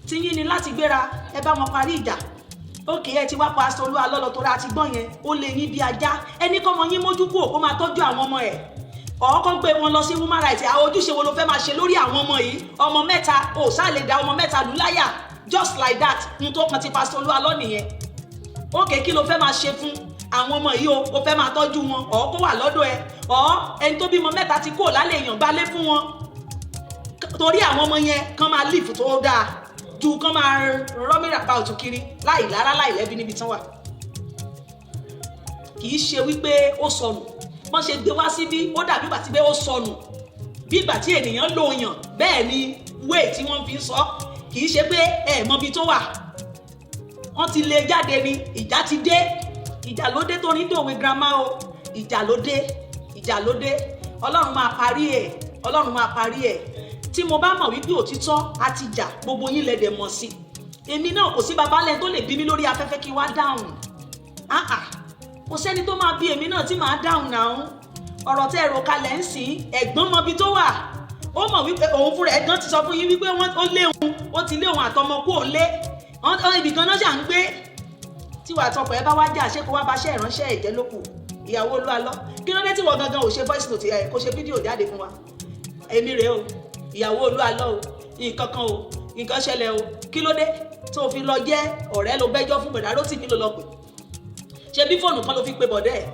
Tí yín ni láti gbéra, ẹ bá wọn parí ìjà. Ókè, ẹ ti wá pa aṣọ Olúwa lọ́lọ́ tó ra ti gbọ́n yẹn, ó lè yín bí ajá. Ẹni kọ́mọ yín mójú kúrò, kó máa tọ́jú àwọn ọmọ ẹ̀, ọ̀ọ́kọ́ gbé wọn lọ sí human rights. Àwọn ojúṣe wo ló fẹ́ máa ṣe lórí àwọn ọmọ yìí? Ọmọ mẹ́ta, ò sáà lè da ọmọ mẹ́ta lù láyà just like that. N tó kan ti pásítọ̀ Olúwa lọ́ nìyẹn. Ókè, kí ló fẹ́ máa ṣe fún àwọn ọmọ yìí o? Ó fẹ́ máa tọ́jú wọn, ọ̀ kó wà lọ́dọ̀ ẹ, ọ̀ ẹni tó bímọ mẹ́ta ti kúrò lálẹ́, èèyàn gbálé fún wọn, torí àwọn ọmọ yẹn kán máa live tó dáa ju kán máa roaming about kiri láì lára láì lẹ́bi níbi tán wà. Kì í ṣe wípé ó sọnù. Wọ́n ṣe gbé wá síbí, ó dàbí ìgbà tí pé ó sọnù, bí ìgbà tí ènìyàn lò yàn. Bẹ́ẹ̀ ni wéè tí wọ́n fi ń sọ. Kì í ṣe pé ẹ mọbi tó wà. Wọ́n ti lé jáde ni. Ìjà ti dé, ìjà ló dé tó ní dòwe girama o. Ìjà ló dé, ìjà ló dé. Ọlọ́run máa parí ẹ̀, Ọlọ́run máa parí ẹ̀. Tí mo bá mọ̀ wípé òtítọ́ á ti jà, gbogbo yín lẹ́dẹ̀ mọ̀ sí. Èmi náà, kò sí babalẹ̀ tó lè bí mi lórí afẹ́fẹ́ kí wá dáhùn. Ah ah, kò sẹ́ni tó máa bí èmi náà tí màá dáhùn náà. Ọ̀rọ̀ tẹ́ ẹ rò kalẹ̀ ń sìn, ẹ̀gbọ́n mọbi tó wà. Ó mọ̀ wípé òun fúnra ẹ̀gbọ́n ti sọ fún yín wípé wọ́n ó lé òun, ó ti lé òun àtọmọ kú òun lé ibì kan náà ṣà ń gbé. Tí wàá tọkọ ẹ bá wá jà, ṣé kó wá bá ṣe ìránṣẹ́ ẹ̀jẹ̀ lókù? Ìyàwó Olúalọ́, kí ló dé tí wọ́n gangan ò ṣe voice note ẹ̀, kó ṣe fídíò jáde fún wa? Èmi rèé o, ìyàwó Olúalọ́ o, nǹkan kan o, nǹkan ṣẹlẹ̀ o. Kí ló dé tó fi lọ jẹ́ ọ̀rẹ́ ló bẹ́jọ́ fún bọ̀dá Rótìmí ló lọ pè? Ṣe bí fóònù kan ló fi pe bọ̀dẹ́ ẹ̀,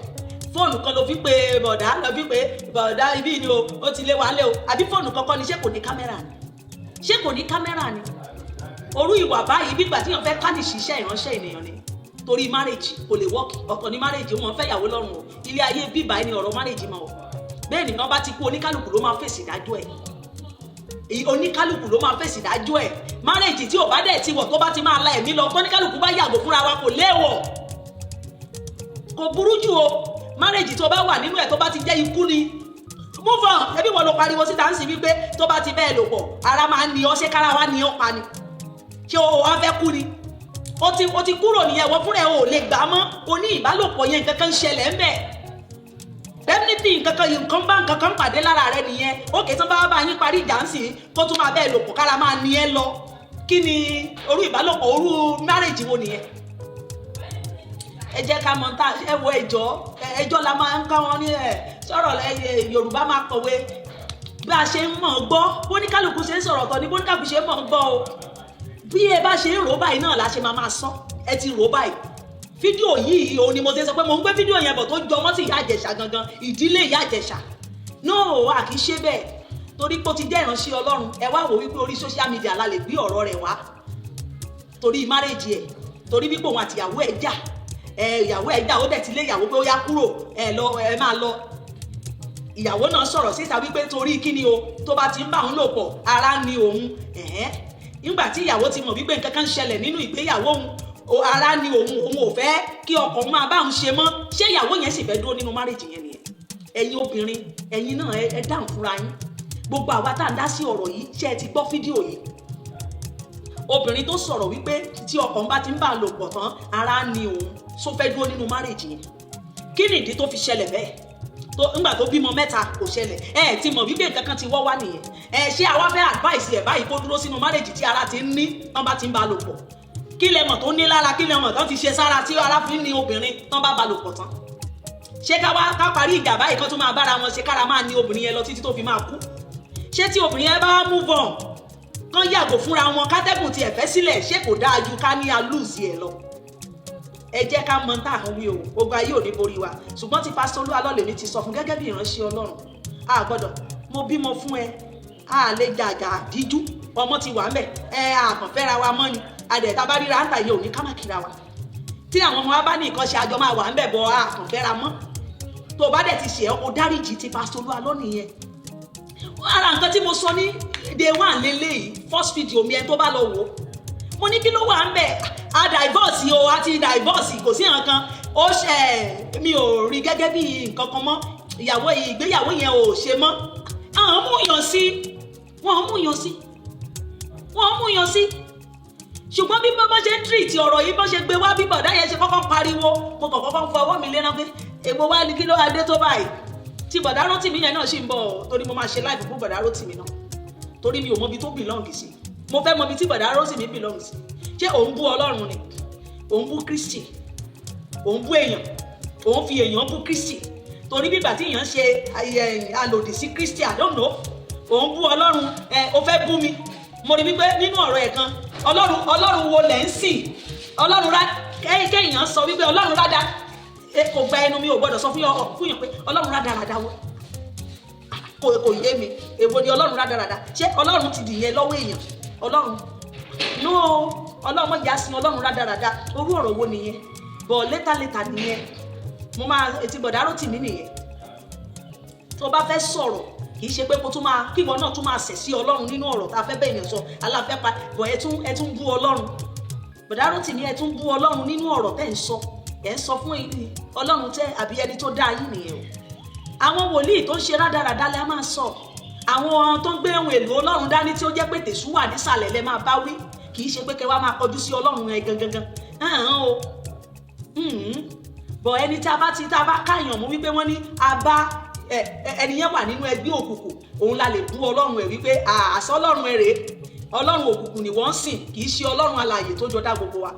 fóònù kan ló fi pe bọ̀dá, lọ fi pe bọ̀dá ibi ni o, ó ti lé wa lé o. Àbí fóònù kankan ni? Ṣé kò ní kámẹ́rà ni? Ṣé kò ní kámẹ́rà ni? Orú ìwà báyìí, bí ìgbà tí yàn fẹ́ tarnish iṣẹ́ ìránṣẹ́ ènìyàn ni. Torí marriage kò lè work. Ọ̀tọ̀ ní marriage, wọn fẹ́ yàwó lọ́rùn o. Ilé ayé bíbá ẹni ọ̀rọ̀ marriage mọ́ o. Bẹ́ẹ̀ nìkan bá ti kú, oníkálukú ló máa fèsì ìdájọ́ ẹ̀. Oníkálukú ló máa fèsì ìdájọ́ ẹ̀. Marriage tí ò bá dẹ̀ ti wọ̀, tó bá ti máa la ẹ̀mí lọ, tóníkálukú bá yàgò fúnra wa, kò léèwọ̀, kò burú jù o. Marriage tó bá wà nínú ẹ̀, tó bá ti jẹ́ ikú ni, move on. Ẹbí wọn ló pariwo síta ń sìn wípé tó bá ti bẹ́ẹ̀ lò pọ̀, ara máa ń ní ọ. Ṣé kára wa ní ọ pa ni? Ṣé o wá fẹ́ kú ni? O ti kúrò nìyẹn. Wọ́n fúnra ẹ̀ o lè gbà á mọ́. O ní ìbálòpọ̀ yẹn, nǹkan kan ń ṣẹlẹ̀ ń bẹ̀. Definitely nǹkan kan, nǹkan bá nǹkan kan pàdé lára rẹ nìyẹn. Ókè, tó bá bá yín parí ìjà ń sìn, kó tún máa bẹ́ẹ̀ lò pọ̀, kára máa ní ẹ lọ, kí ni orú ìbálòpọ̀, orú marriage wo nìyẹn? Ẹ jẹ́ ká mọ̀ tá ẹ wo. Ẹjọ́ ẹjọ́ la máa ń kọ́ wọn ní ẹ sọ̀rọ̀. Yorùbá máa kọ̀wé bí a ṣe ń mọ̀ gbọ́. Bóníkálukú ṣe ń sọ̀rọ̀ ọ̀tọ̀ ni bóníkálukú ṣe ń mọ̀ gbọ́ o. Bí ẹ bá ṣe ń rò báyìí náà la ṣe máa máa sọ. Ẹ ti rò báyìí. Fídíò yìí òun ni mo ṣe sọ pé mo ń gbé fídíò yẹn bọ̀, tó jọmọ́ sí Ìyá Ìjẹ̀ṣà gangan, ìdílé Ìyá Ìjẹ̀ṣà. No, a kì í ṣe bẹ́ẹ̀. Torí pé ó ti jẹ́ ìránṣẹ́ Ọlọ́run, ẹ wá wò wípé orí social media la lè gbé ọ̀rọ̀ rẹ̀ wá, torí marriage ẹ̀, torí wípé òun àtìyàwó ẹ̀ jà. Ẹ ìyàwó ẹ̀ jà, ó dẹ̀ ti lé ìyàwó pé ó yá, kúrò, ẹ lọ, ẹ máa lọ. Ìyàwó náà sọ̀rọ̀ síta wípé torí kíni o, tó bá ti ń bá òun lò pọ̀, ara ni òun. Ẹ̀hẹ́n, nígbà tí ìyàwó ti mọ̀ wípé nǹkan kan ń ṣẹlẹ̀ nínú ìgbéyàwó òun o, ara ni òun, òun ò fẹ́ kí ọkọ òun máa bá òun ṣe mọ́. Ṣé ìyàwó yẹn sì fẹ́ dúró nínú marriage yẹn nìyẹn? Ẹ̀yin obìnrin, ẹ̀yin náà ẹ dáhùn fúnra yín. Gbogbo àwa tá à ń dá sí ọ̀rọ̀ yìí, ṣé ẹ ti gbọ́ fídíò yìí? Obìnrin tó sọ̀rọ̀ wípé tí ọkọ ń bá ti ń bá lò pọ̀ tán, ara ni òun, só fẹ́ dúró nínú marriage yẹn? Kí ni ìdí tó fi ṣẹlẹ̀ bẹ́ẹ̀? Tó ńgbà tó bímọ mẹ́ta, kò ṣẹlẹ̀. Ẹ ti mọ̀ wípé nǹkan kan ti wọ́ wá nìyẹn. Ẹ ṣé àwa fẹ́ advice ẹ̀ báyìí kó dúró sínú marriage tí ara ti ń ní tán bá ti ń bá lò pọ̀? Kí lẹ mọ̀ tó ní lára? Kí lẹ mọ̀ tán ti ṣe sára tí ara fi ń ní obìnrin tán bá bá lò pọ̀ tán? Ṣé ká wá ká parí ìjà báyìí, kán tún máa bára wọn ṣe, kára máa ní obìnrin yẹn lọ títí tó fi máa kú? Ṣé tí obìnrin yẹn bá move on, kán yàgò fúnra wọn, kátẹ́gùn tiẹ̀ fẹ́ sílẹ̀, ṣé kò dáa ju ká ní a lose ẹ̀ lọ? Ẹ jẹ́ ká mọ tá à ń wí o. Ogun ayé ò ní borí wa. Ṣùgbọ́n tí Pásítọ̀ Olúalọ́, lèmi ti sọ fún gẹ́gẹ́ bí ìránṣẹ́ Ọlọ́run, a gbọ́dọ̀ mo bímọ fún ẹ, a lè jàjà díjú. Ọmọ ti wà ń bẹ̀, ẹ àkàn fẹ́ra wa mọ́ ni. Adẹ̀ tá a bá ríra ń tà yẹ, òní ká má kíra wa. Tí àwọn ọmọ wa bá ní nǹkan ṣe, àjọ máa wà ń bẹ̀ bọ́, a kàn fẹ́ra mọ́. Tó o bá dẹ̀ ti ṣe ọ́, o dáríjì. Ti Pásítọ̀ Olúalọ́ nìyẹn. Ara nǹkan tí mo sọ ní day one lélẹ́yìí, first video mi, ẹ tó bá lọ wò ó, mo ní kí ló wà ń bẹ̀? A divorce o, a ti divorce, kò sí nǹkan ó ṣe. Mi ò rí gẹ́gẹ́ bí nǹkan kan mọ́. Ìyàwó, ìgbéyàwó yẹn ò ṣe mọ́. Àwọn mú yàn sí, wọ́n mú yàn sí, wọ́n mú yàn sí. Ṣùgbọ́n bí bọ́n ṣe ń treat ọ̀rọ̀ yìí, bọ́n ṣe gbé wá, bí bọ̀dá yẹn ṣe kọ́kọ́ pariwo, mo kàn kọ́kọ́ ń fọ ọwọ́ mi léná pé ègbò wá ní kí ló adé tó báyìí. Tí bọ̀dá Rótìmí yẹn náà sì ń bọ̀, torí mo máa ṣe live fún bọ̀dá Rótìmí náà, torí mi ò mọbi tó belong sí. Mo fẹ́ mọbi tí bọ̀dá Rótìmí belong sí. Ṣé òun bú Ọlọ́run ni? Òun bú Kristi? Òun bú èèyàn? Òun fi èèyàn bú Kristi? Torí bígbà tí èèyàn ṣe alòdì sí Kristi, I don't know. Òun bú Ọlọ́run ẹ, o fẹ́ bú mi. Mo rí wípé nínú ọ̀rọ̀ ẹ̀ kan, Ọlọ́run, Ọlọ́run wo lẹ̀ ń sìn? Ọlọ́run rá kéèyàn sọ wípé Ọlọ́run rádá kò gba ẹnu mi. Ò gbọ́dọ̀ sọ fún yàn pé Ọlọ́run rádaràda wo kò yé mi. Èwo ni Ọlọ́run rádaràda? Ṣé Ọlọ́run ti dìyẹn lọ́wọ́ èèyàn? Ọlọ́run no, Ọlọ́run mọ̀jà sin Ọlọ́run rádaràda. Orú ọ̀rọ̀ wo nìyẹn? Bọ̀ later later nìyẹn. Mo máa etí bọ̀dá Rótìmí nìyẹn. Tó bá fẹ́ sọ̀rọ̀, kì í ṣe pé kó tún máa kí ìwọ náà tún máa ṣẹ̀ sí Ọlọ́run nínú ọ̀rọ̀ tá a fẹ́ bẹ́ẹ̀ yẹn sọ aláfẹ́ pa bọ̀. Ẹ tún bú Ọlọ́run, bọ̀dá Rótìmí. Ẹ tún bú Ọlọ́run nínú ọ̀rọ̀ tẹ́ ń sọ. Ẹ ń sọ fún Ọlọ́run tẹ́ àbí ẹni tó dá yín nìyẹn o. Àwọn wòlíì tó ń ṣe rádaràda lẹ máa sọ. Àwọn tó ń gbé ohun èlò Ọlọ́run dání tí ó jẹ́ pé tèṣú wà nísàlẹ̀ lẹ máa bá wí. Kì í ṣe pé kẹ́ wá máa kọjú sí Ọlọ́run ẹ gangan hàn o. Bọ̀ ẹni tí a bá ti tá a bá káyàn mú wípé wọ́n ní a bá Ẹ ẹni yẹn wà nínú ẹgbẹ́ òkùnkùn, òun la lè bú Ọlọ́run ẹ̀ wípé àṣọ Ọlọ́run ẹ̀ rèé, Ọlọ́run òkùnkùn ni wọ́n ń sìn, kì í ṣe Ọlọ́run alààyè tó jọ dá gbogbo wa.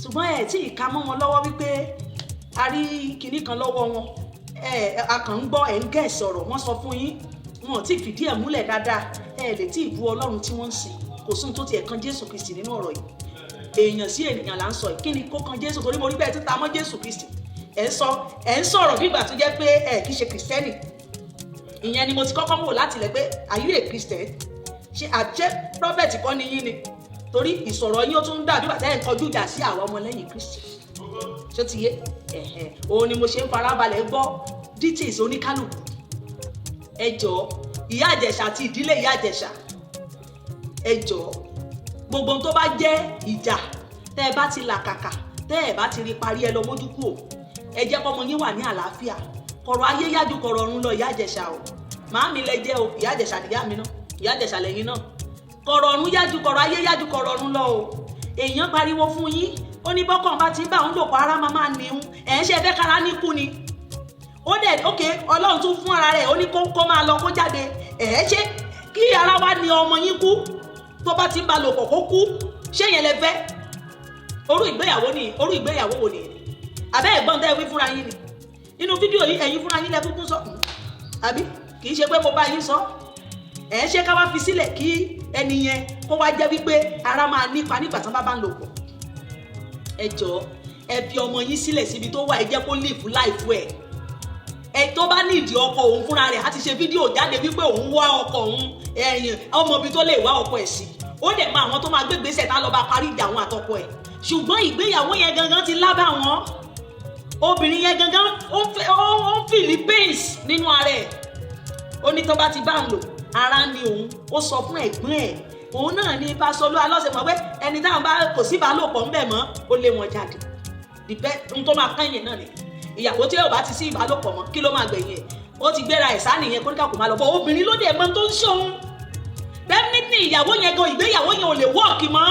Ṣùgbọ́n ẹ tí ì ka mọ́ wọn lọ́wọ́ wípé a rí kinní kan lọ́wọ́ wọn. Ẹ a kàn ń gbọ́, ẹ̀ ń gẹ̀ sọ̀rọ̀, wọ́n sọ fún yín, wọn ò tí ì fìdí ẹ̀ múlẹ̀ dáadáa. Ẹ lè tí ì bú Ọlọ́run tí wọ́n ń sìn. Kò sóhun tó tiẹ̀ kan Jésù Kristi nínú ọ̀rọ̀ yìí. Èèyàn sí ènìyàn là ń sọ yìí. Kí ni kó kan Jésù? Torí mo rí bẹ́ẹ̀ tí ta mọ́ Jésù Kristi. Ẹ̀ ń sọ, ẹ̀ ń sọ̀rọ̀ bí ìgbà tó jẹ́ pé ẹ kì í ṣe Kìrìsìtẹ́nì. Ìyẹn ni mo ti kọ́kọ́ wò láti lẹ̀ pé, are you a Christian? Ṣé àjẹ́ prophet kọ́ ni yín ni? Torí ìsọ̀rọ̀ yín, ó tún dàbí bàtà ẹ̀ ń kọjú ìjà sí àwọn ọmọlẹ́yìn Kristi. Ṣó ti yé? Ẹ̀hẹ̀n, òun ni mo ṣe ń farabalẹ̀ gbọ́ details oníkálukú. Ẹ jọ̀ọ́, Ìyá Ìjẹ̀ṣà àti ìdílé Ìyá Ìjẹ̀ṣà, ẹ jọ̀ọ́, gbogbo ohun tó bá jẹ́ ìjà tẹ́ ẹ bá ti làkàkà, tẹ́ ẹ bá ti rí parí, ẹ lọ mójú kúò. Ẹ jẹ́ kọ́mọ yín wà ní àlàáfíà. Kọ̀rọ̀ ayé yájú kọ̀rọ̀ ọ̀run lọ. Ìyá Ìjẹ̀ṣà o, màámi lẹ jẹ́ o. Ìyá Ìjẹ̀ṣà nìyá mi náà, Ìyá Ìjẹ̀ṣà lẹ́yìn náà. Kọ̀rọ̀ ọ̀run yájú kọ̀rọ̀ ayé yájú kọ̀rọ̀ ọ̀run lọ o. Èèyàn pariwo fún yín, ó ní bọ́kàn bá ti bá òun lò pọ̀, ara máa máa níhun. Ẹ̀ ń ṣe fẹ́ kára ní kú ni. Ó dẹ̀ ok, Ọlọ́run tún fún ara rẹ̀, ó ní kó máa lọ, kó jáde. Ẹ̀ ṣe kí ara wa ní ọmọ yín kú, tó bá ti ń ba lò pọ̀ kó kú, ṣé yẹn lẹ fẹ́? Orú ìgbéyàwó ni, orú ìgbéyàwó wo ni? Àbẹ́ ẹ̀gbọ́n tẹ́ ẹ wí fúnra yín ni nínú fídíò yìí, ẹ̀yin fúnra yín lẹ kúkú sọ, àbí kì í ṣe pé mo bá yín sọ? Ẹ̀ ṣe ká wá fi sílẹ̀ kí ẹni yẹn kó wá jẹ́ wípé ara máa nípa nígbà tí wọ́n bá bá ń lò pọ̀. Ẹ jọ̀ọ́, ẹ fi ọmọ yín sílẹ̀ síbi tó wà. Ẹ jẹ́ kó live life ẹ̀. Ẹ tó bá ní ìdí ọkọ, òun fúnra rẹ̀ á ti ṣe fídíò jáde wípé òun wá ọkọ òun. Ẹ̀yìn ọmọ ibi tó lè wá ọkọ ẹ̀ sí, ó dẹ̀ mọ àwọn tó máa gbégbèsè tá lọ bá parí ìjà àwọn àtọkọ ẹ̀. Ṣùgbọ́n ìgbéyàwó yẹn gangan ti lábà wọn. Obìnrin yẹn gangan ó ń feel pains nínú ara ẹ̀. Ó ní tó bá ti bá ń lò, ara ń ní òun. Ó sọ fún ẹ̀gbọ́n ẹ̀, òun náà ní pásọlú alọ́sẹ̀ mọ̀ pé ẹni táwọn bá kò sí ìbálòpọ̀ ńbẹ̀ mọ́, ó lé wọn jáde. Dìbẹ́ n tó máa kányìn náà ni ìyàwó tí yóò bá ti sí ìbálòpọ̀ mọ́, kí ló máa gbẹ̀yìn ẹ̀? Ó ti gbéra ẹ̀ sá nìyẹn, kó ní ká kò máa lọ bọ́. Obìnrin ló dẹ̀ mọ́ tó ń ṣòun. Definitely, ìyàwó yẹn gan, ìgbéyàwó yẹn ò lè work mọ́,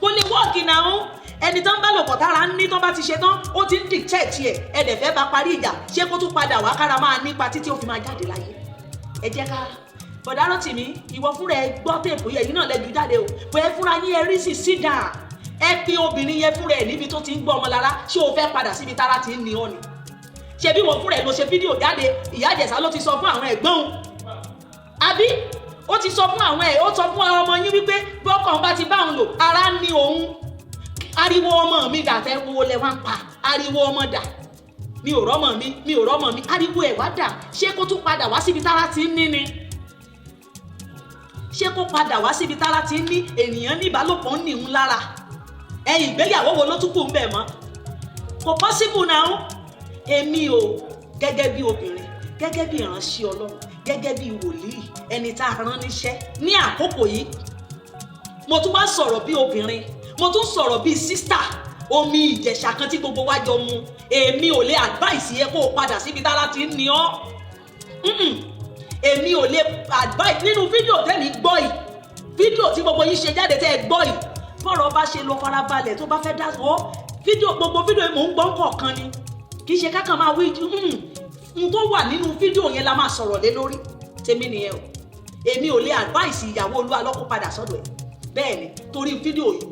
kò lè work náà. Ẹni tó ń bá lòpọ̀ tára ń ní, tó bá ti ṣe tán, ó ti ń dictate ẹ̀. Ẹ dẹ̀ fẹ́ bá parí ìjà, ṣé kó tún padà wá kára máa nípa títí ó fi máa jáde láyé? Ẹ jẹ́ ká bọ̀dá Rótìmí, ìwọ fúnra ẹ gbọ́ tape yẹn, yìí náà lẹ́jú jáde o pé fúnra yín ẹ rí sí sídà. Ẹ pé obìnrin yẹn fúnra ẹ níbi tó ti ń gbọ́ ọmọ lára. Ṣé o fẹ́ padà síbi tára ti ń ní ọ ni? Ṣé bí wọ́n fúnra ẹ ló ṣe fídíò jáde? Ìyá Ìjẹ̀ṣà ló ti sọ fún àwọn ẹ̀gbọ́n òun, àbí ó ti sọ fún àwọn ẹ̀, ó sọ fún ọmọ yín wípé bí ọkọ bá ti bá òun lò, ara ń ní òun. Ariwo ọmọ mi dà? Fẹ́ wo lẹ wá ń pa ariwo ọmọ dà? Mi ò rọ́mọ mi, mi ò rọ́mọ mi. Ariwo ẹ̀ wá dà? Ṣé kó tún padà wá síbi tára ti ń ní ni? Ṣé kó padà wá síbi tára ti ń ní? Ènìyàn ní ìbálòpọ̀ ń nìhun lára. Ẹ̀yìn ìgbéyàwó wo ló tún kù ń bẹ̀ mọ́? Kò possible now. Èmi o, gẹ́gẹ́ bí obìnrin, gẹ́gẹ́ bí ìránṣẹ́ Ọlọ́run, gẹ́gẹ́ bí wòlíì, ẹni tá a rán níṣẹ́ ní àkókò yìí, mo tún wá sọ̀rọ̀ bí obìnrin, mo tún sọ̀rọ̀ bí sister omi Ìjẹ̀ṣà kan tí gbogbo wa jọ mu. Èmi ò lè advice yẹ kó o padà síbi tára ti ń ní ọ́. Èmi ò lè advice nínú fídíò tẹ́mi gbọ́ yìí, fídíò tí gbogbo yín ṣe jáde tẹ́ ẹ gbọ́ yìí. Bọ́rọ̀ bá ṣe lọ, farabalẹ̀. Tó bá fẹ́ dá ọ fídíò, gbogbo fídíò yìí mò ń gbọ́ kọ̀ọ̀kan ni, kì í ṣe kákan máa wí n tó wà nínú fídíò yẹn la máa sọ̀rọ̀ lé lórí. Tèmi nìyẹn o. Èmi ò lè advice ìyàwó Olúwa lọ́kọ́ padà sọ́dọ̀ ẹ̀. Bẹ́ẹ̀ ni, torí fídíò yìí,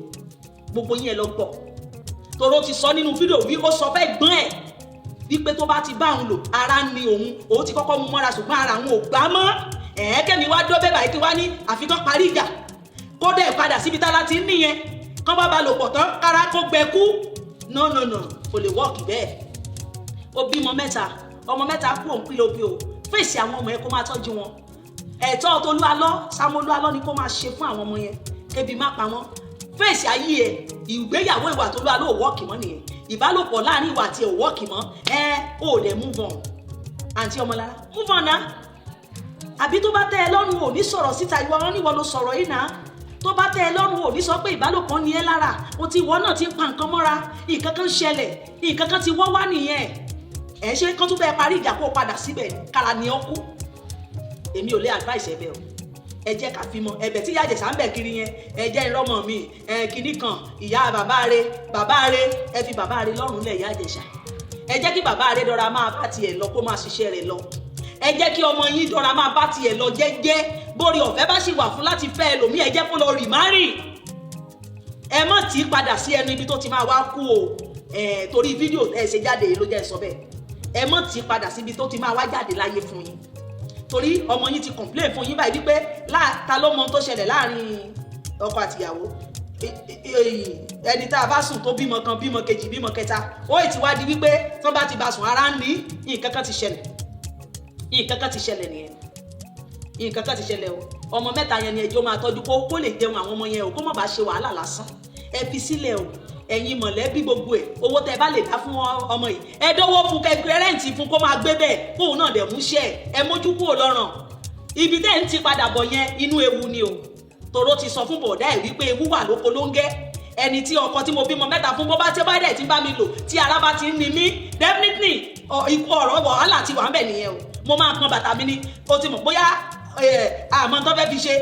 gbogbo yín ẹ lọ gbọ́, toró ti sọ nínú fídíò wí, ó sọ fẹ́ gbọ́n ẹ̀ wípé tó bá ti bá òun lò, ara ń ni òun. Òun ti kọ́kọ́ mú mọ́ra, ṣùgbọ́n ara òun ò gbá mọ́. Ẹ̀ẹ́kẹ́mi wá dó bẹ́ẹ̀ báyìí, kí wá ní àfikún parí ìjà, kó dẹ̀ padà síbi tára ti ń nìyẹn, kán bá ba lò pọ̀ tán, kára kó gbẹ kú. No, no, no, kò lè work bẹ́ẹ̀. Ó bímọ mẹ́ta, ọmọ mẹ́ta kú, òun pín lóbi o. Fèsì àwọn ọmọ yẹn, kó máa tọ́jú wọn. Ẹ̀tọ́ Tolúalọ́, Sámolúalọ́ ni kó máa ṣe fún àwọn ọmọ yẹn, kébi má pa wọ́n. Fèsì ayé ẹ̀. Ìgbéyàwó ìwà Tolúalọ́ ò work mọ́ nìyẹn. Ìbálòpọ̀ láàrin ìwà àti ẹ̀ ò work mọ́. Ẹ ò dẹ̀ move on, àǹtí Ọmọlára, move on náà. Àbí tó bá tẹ́ ẹ lọ́rùn, ò ní sọ̀rọ̀ síta. Ìwọ wọn níwọ ló sọ̀rọ̀ yìí náà. Tó bá tẹ́ ẹ lọ́rùn, ò ní sọ pé ìbálòpọ̀ ní ẹ lára o ti ìwọ náà ti ń pa nǹkan mọ́ra. Nǹkan kan ṣẹlẹ̀, nǹkan kan ti wọ́ wá nìyẹn. Ẹ ṣe kán tún bẹ́ẹ̀ parí ìjà, kó o padà síbẹ̀, kára ni ọ kú. Èmi ò lè advice ẹ bẹ́ẹ̀ o. Ẹ jẹ́ ká fi mọ ẹ̀bẹ̀ tí Ìyá Ìjẹ̀ṣà ń bẹ̀ kiri yẹn. Ẹ jẹ́ ìrọ́mọ mi ẹ kinní kan, ìyá bàbá rẹ, bàbá rẹ, ẹ fi bàbá rẹ lọ́rùn lẹ̀. Ìyá Ìjẹ̀ṣà, Ẹ jẹ́ kí bàbá Adédọ́ra máa bá tiẹ̀ lọ, kó máa ṣiṣẹ́ rẹ̀ lọ. Ẹ jẹ́ kí ọmọ yín dọ́ra máa bá tiẹ̀ lọ jẹ́jẹ́. Bórí ọ̀fẹ́ bá sì wà fún láti fẹ́ ẹlòmíì, ẹ jẹ́ kó lọ remarry. Ẹ má tí í padà sí ẹnu ibi tó ti máa wá kú o. Ẹ torí fídíò ẹ ṣe jáde ló jẹ́ sọ bẹ́ẹ̀. Ẹ má tí í padà síbi tó ti máa wá jáde láyé fún yín, torí ọmọ yín ti complain fún yín báyìí wípé ta ló mọ ohun tó ṣẹlẹ̀ láàrin ọkọ àtìyàwó. Ẹni tá a bá sùn tó bímọ kan, bímọ kejì, bímọ kẹta, ó ì ti wá di wípé tí wọ́n bá ti bá sùn, ara ń ní nǹkan kan ti ṣẹlẹ̀. Nǹkan kan ti ṣẹlẹ̀ nìyẹn, nǹkan kan ti ṣẹlẹ̀ o. Ọmọ mẹ́ta yẹn ni ẹjọ́ máa tọ́jú, kó lè jẹun àwọn ọmọ yẹn o, kó má bàa ṣe wàhálà lásán. Ẹ fi sílẹ̀ o. Ẹ̀yin mọ̀lẹ́bí, gbogbo ẹ̀, owó tẹ bá lè dá fún ọmọ yìí, ẹ dánwó fún, kẹgbẹ́ rent fún, kó máa gbé bẹ́ẹ̀, kóun náà dẹ̀ mú ṣẹ́ ẹ mójú kúrò lọ́rùn. Ibi tẹ́ ń ti padà bọ̀ yẹn, inú ewu ni o. Tòró ti sọ fún bọ̀dá ẹ̀ wípé ewu wà lóko ló ń gẹ́. Ẹni tí ọkọ tí mo bímọ mẹ́ta fún, bó bá tí ó bá dẹ̀ ti bá mi lò, tí ara bá ti ń ni mí, definitely ikú ọ̀rọ̀ wàhálà ti wà ń bẹ̀ nìyẹn o. Mo máa kan bàtà mi ni o ti mọ̀ bóyá àmọ́ tó fẹ́ fi ṣe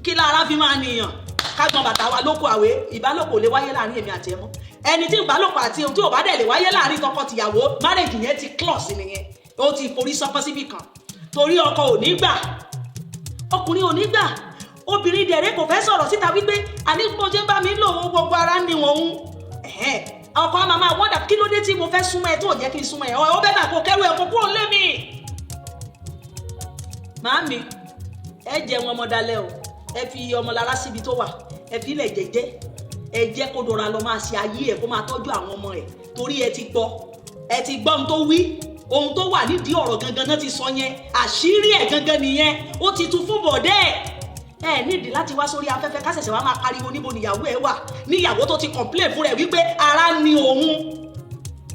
kí lára fi máa nìyàn ká gbọn bàtà wa lóko. Àwé ìbálòpọ̀ lè wáyé láàrin èmi àti ẹ mọ́. Ẹni tí ìbálòpọ̀ àti tí ò bá dẹ̀ lè wáyé láàrin tọkọ-tìyàwó, marriage yẹn ti close nìyẹn, ó ti forí sọpọ́ síbì kan, torí ọkọ ò ní gbà, ọkùnrin ò ní gbà, obìnrin dẹ̀rẹ́ kò fẹ́ sọ̀rọ̀ síta wípé àní bó ṣe ń bá mi lò ó, gbogbo ara ń ní wọn ń. Ọkọ á máa wọ́dà, kí ló dé tí mo fẹ́ súnmọ́ ẹ tó ò jẹ́ kí n súnmọ́ ẹ? Ọ bẹ́ẹ̀ kó kẹ́rù ẹ kó kúrò lé mi. Màámi, ẹ jẹ́ wọn ọmọ dalẹ̀ o. Ẹ fi ọmọ lára síbi tó wà, ẹ fi ilẹ̀ jẹ́jẹ́. Ẹ jẹ́ kó dọ̀ra lọ máa ṣe ayé ẹ, kó máa tọ́jú àwọn ọmọ ẹ, torí ẹ ti gbọ́, ẹ ti gbọ́ ohun tó wí. Ohun tó wà nídìí ọ̀rọ̀ gangan náà ti sọ yẹn, àṣírí ẹ̀ gangan nìyẹn, ó ti tú fún bọ̀dẹ́ ẹ̀. Ẹ nídìí láti wá sórí afẹ́fẹ́ ká ṣẹ̀ṣẹ̀ wá máa pariwo níbo níyàwó ẹ wà, níyàwó tó ti complain fún rẹ̀ wípé ara ni òun.